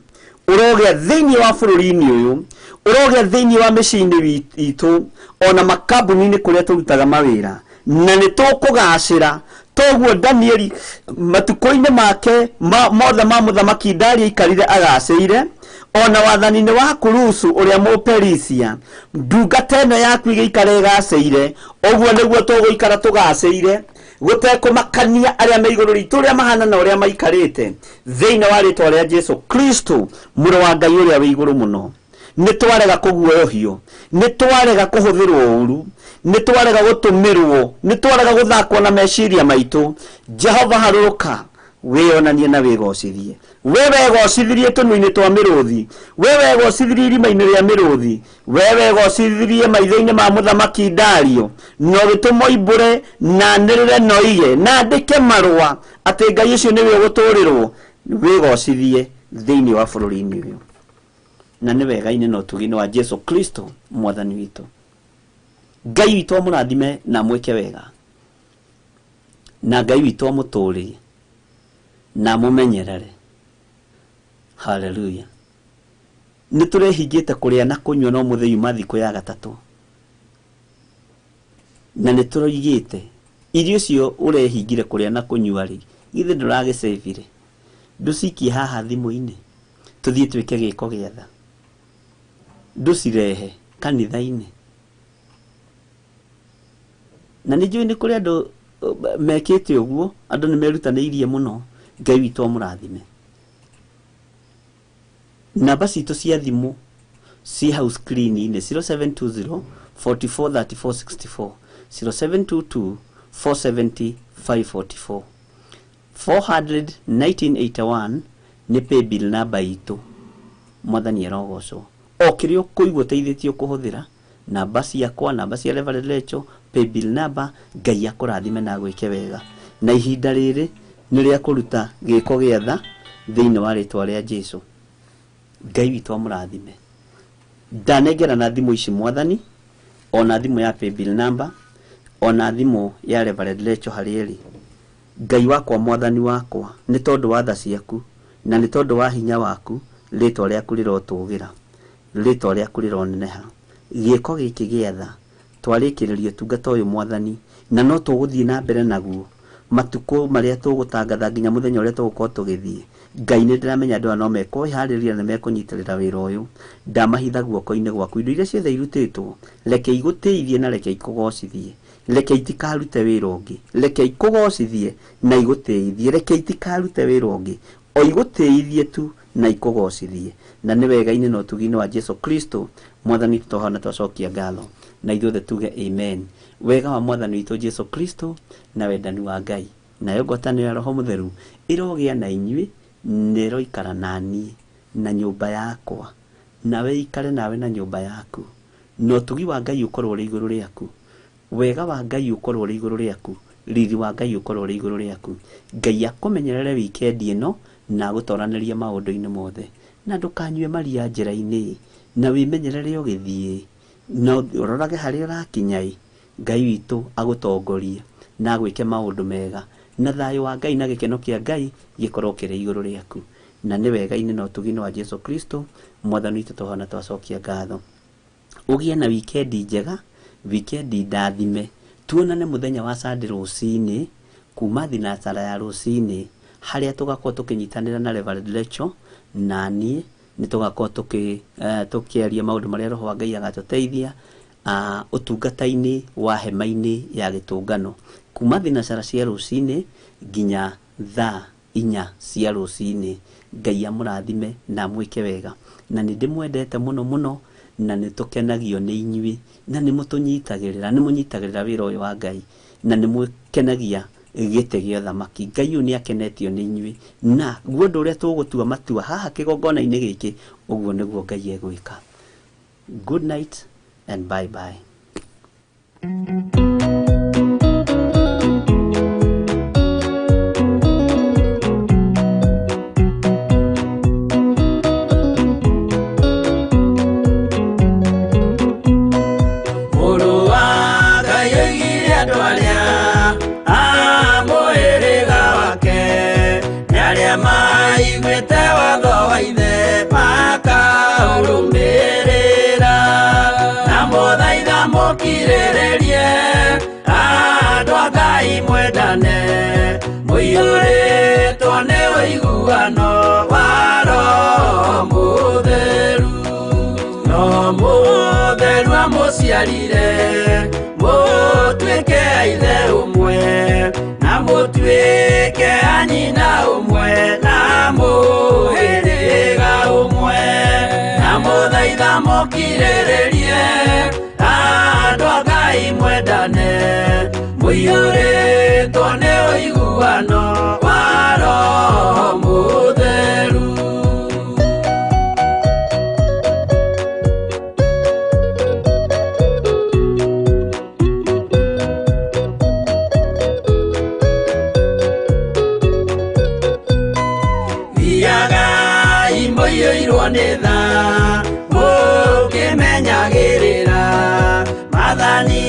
ũrogĩa thĩinĩ wa bũrũri-inĩ ũyũ, ũrogĩa thĩinĩ wa mĩciĩ-inĩ itũ, ona makambuni-inĩ kũrĩa tũrutaga mawĩra, na nĩ tũkũgacĩra. Toguo Danieli matukũ-inĩ make mothe ma mũthamaki Dario aikarire agacĩire, ona wathani-inĩ wa Kurusu ũrĩa Mũperisia, ndungata ĩno yaku ĩgĩikara ĩgacĩire. Ũguo nĩguo tũgũikara tũgacĩire, gũtekũmakania arĩa me igũrũ ritũ ũrĩa mahana na ũrĩa maikarĩte, thĩinĩ wa rĩtwa rĩa Jesu Kristo, mũrũ wa Ngai ũrĩa wĩ igũrũ mũno. Nĩ twarega kũguoyohio, nĩ twarega kũhũthĩrwo ũru, nĩ twarega gũtũmĩrwo, nĩ twarega gũthakwo na meciria maitũ. Jehova harũrũka, wĩyonanie na wĩgocithie. We wegocithirie tũnua-inĩ twa mĩrũthi, we wegocithirie irima-inĩ rĩa mĩrũthi, we wegocithirie maitho-inĩ ma mũthamaki Dario, na ũgĩtũma oimbũre na anĩrĩre na oige na andĩke marũa atĩ Ngai ũcio nĩwe ũgũtũrĩrwo. Wĩgocithie thĩinĩ wa bũrũri-inĩ ũyũ, na nĩ wega-inĩ na ũtugi-inĩ wa Jesu Kristo mwathani witũ. Ngai witũ amũrathime na amwĩke wega, na Ngai witũ amũtũũrie na amũmenyerere. Haleluya. Nĩ tũrehingĩte kũrĩa na kũnyua no mũthĩ yuma thikũ ya gatatũ, na nĩ tũroigĩte irio icio ũrehingire kũrĩa na kũnyua rĩ, githĩ ndũragĩcĩbire? Ndũcikie haha thimũ-inĩ tũthiĩ twĩke gĩko gĩa tha, ndũcirehe kanitha-inĩ. Na nĩ njũĩ nĩ kũrĩ andũ mekĩte ũguo, andũ nĩ merutanĩirie mũno. Ngai witũ amũrathime. Namba citũ cia thimũ ci hau screen-inĩ, 0720 44 34 64, 0722 470 544, 400 1981 nĩ paybill namba itũ. Mwathani arogocwo. O kĩrĩa ũkũigua ũteithĩtio kũhũthĩra namba ciakwa, namba cia Reverend Lecho, paybill namba. Ngai akũrathime na agwĩke wega. Na ihinda rĩrĩ nĩ rĩa kũruta gĩko gĩa tha thĩinĩ wa rĩtwa rĩa Jesu. Ngai witũ amũrathime. Ndanengera na thimũ ici mwathani, ona thimũ ya paybill number, ona thimũ ya Reverend Lecho harĩa ĩrĩ. Ngai wakwa, mwathani wakwa, nĩ tondũ wa tha ciaku na nĩ tondũ wa hinya waku, rĩtwa rĩaku rĩrotũgĩra, rĩtwa rĩaku rĩroneneha. Gĩko gĩkĩ gĩa tha twarĩkĩrĩria ũtungata ũyũ mwathani, na no tũgũthiĩ na mbere naguo matukũ marĩa tũgũtangatha nginya mũthenya ũrĩa tũgũkorwo tũgĩthiĩ. Ngai nĩ ndĩramenya andũ aya no mekwĩharĩria na mekũnyitĩrĩra wĩra ũyũ. Ndamahitha guoko-inĩ gwaku. Indo iria ciothe irutĩtwo, reke igũtĩithie na reke ikũgocithie. Reke itikarute wĩra ũngĩ, reke ikũgocithie na igũtĩithie. Reke itikarute wĩra ũngĩ, o igũtĩithie tu na ikũgocithie. Na nĩ wega-inĩ na ũtugi-inĩ wa Jesu Kristo mwathani witũ twahoya na twacokia ngatho, na ithuothe tuge amen. Wega wa mwathani witũ Jesu Kristo na wendani wa Ngai nayo ngwatanĩro ya Roho Mũtheru ĩrogĩa na inyuĩ, na ĩroikara na niĩ na nyũmba yakwa, nawe ikare nawe na nyũmba yaku, na ũtugi wa Ngai ũkorwo ũrĩ igũrũ rĩaku, wega wa Ngai ũkorwo ũrĩ igũrũ rĩaku, riri wa Ngai ũkorwo ũrĩ igũrũ rĩaku. Ngai akũmenyerere wikendi ĩno na agũtoranĩrie maũndũ-inĩ mothe, na ndũkanyue maria njĩra-inĩ, na wĩmenyerere ũgĩthiĩ, na ũrorage harĩa ũrakinya. Ngai witũ agũtongorie na agwĩke maũndũ mega, na thayũ wa Ngai na gĩkeno kĩa Ngai gĩkorwo kĩrĩ igũrũ rĩaku. Na nĩ wega-inĩ na ũtugi-inĩ wa Jesu Kristo mwathani witũ twahoya na twacokia ngatho. Ũgĩe na wikendi njega, wikendi ndathime. Tuonane mũthenya wa Sunday rũcinĩ kuma thinacara ya rũcinĩ, harĩa tũgakorwo tũkĩnyitanĩra na Reverend Lecho na niĩ nĩ tũgakorwo tũkĩaria maũndũ marĩa Roho wa Ngai agatũteithia ũtungata-inĩ wa hema-inĩ ya gĩtũngano kuma thinacara cia rũcinĩ nginya thaa 4 cia rũcinĩ. Ngai amũrathime na amwĩke wega, na nĩ ndĩmwendete mũno mũno, na nĩ tũkenagio nĩ inyuĩ, na nĩ mũtũnyitagĩrĩra, nĩ mũnyitagĩrĩra wĩra ũyũ wa Ngai, na nĩ mũkenagia gĩtĩ gĩa ũthamaki. Ngai ũyũ nĩ akenetio nĩ inyuĩ, na guo ũndũ ũrĩa tũgũtua matua haha kĩgongona-inĩ gĩkĩ, ũguo nĩguo Ngai egwĩka. Good night and bye bye. Mũrũ wa Ngai oigire andũ arĩa a mũhĩrĩga wake nĩ arĩa maiguĩte watho wa ithe makaũrũmĩrĩra, na mũthaitha mũkirĩrĩrie andũ a Ngai mwendane, mũiyũrĩtwo nĩ ũiguano wa Roho Mũtheru. No Mũtheru amũciarire mũtuĩke a ithe ũmwe, na mũtuĩke a nyina ũmwe, na mũhĩrĩga ũmwe, na mũthaitha mũkirĩrĩrie andũ a Ngai mwendane, mũiyũrĩtwo nĩ ũiguano wa Roho Mũtheru. Thiagai mũiyũirwo nĩ tha, mũkĩmenyagĩrĩra maathani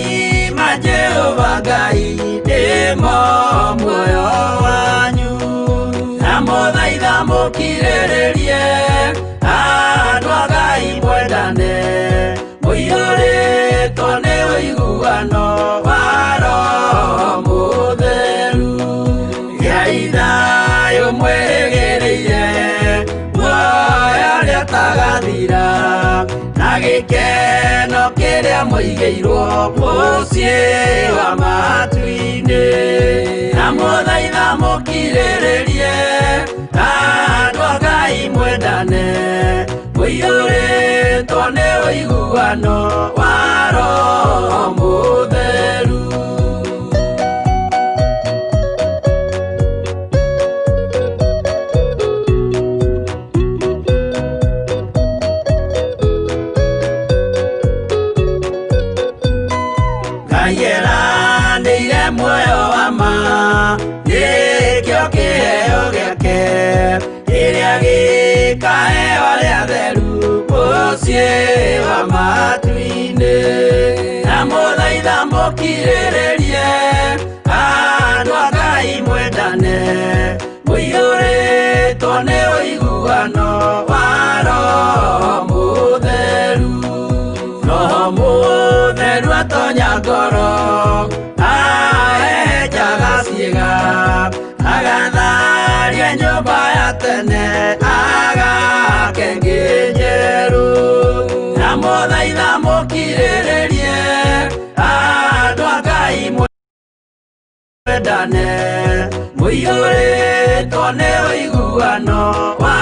ma Jehova Ngai nĩmo muoyo wanyu, na mũthaitha mũkirĩrĩrie andũ a Ngai mwendane, mũiyũrĩtwo nĩ ũiguano wa Roho Mũtheru. Gĩai thayũ mwĩrĩgĩrĩire muoyo ũrĩa ũtagathira, na gĩkeno kĩrĩa mũigĩirwo mũciĩ wa matu-inĩ, na mũthaitha mũkirĩrĩrie andũ a Ngai mwendane, mũiyũrĩtwo nĩ ũiguano wa Roho Mũtheru. Ngai eranĩire muoyo wa ma, nĩkĩo kĩheo gĩake kĩrĩa gĩkaheo arĩa atheru mũciĩ wa matu-inĩ, na mũthaitha mũkirĩrĩrie andũ a Ngai mwendane, mũiyũrĩtwo nĩ ũiguano wa Roho Mũtheru. Roho Mũtheru atonya ngoro, ahehenjaga ciĩga, agatharia nyũmba ya tene, agake ĩngĩ njerũ, na mũthaitha mũkirĩrĩrie andũ a Ngai mwendane, mũiyũrĩtwo nĩ ũiguano wa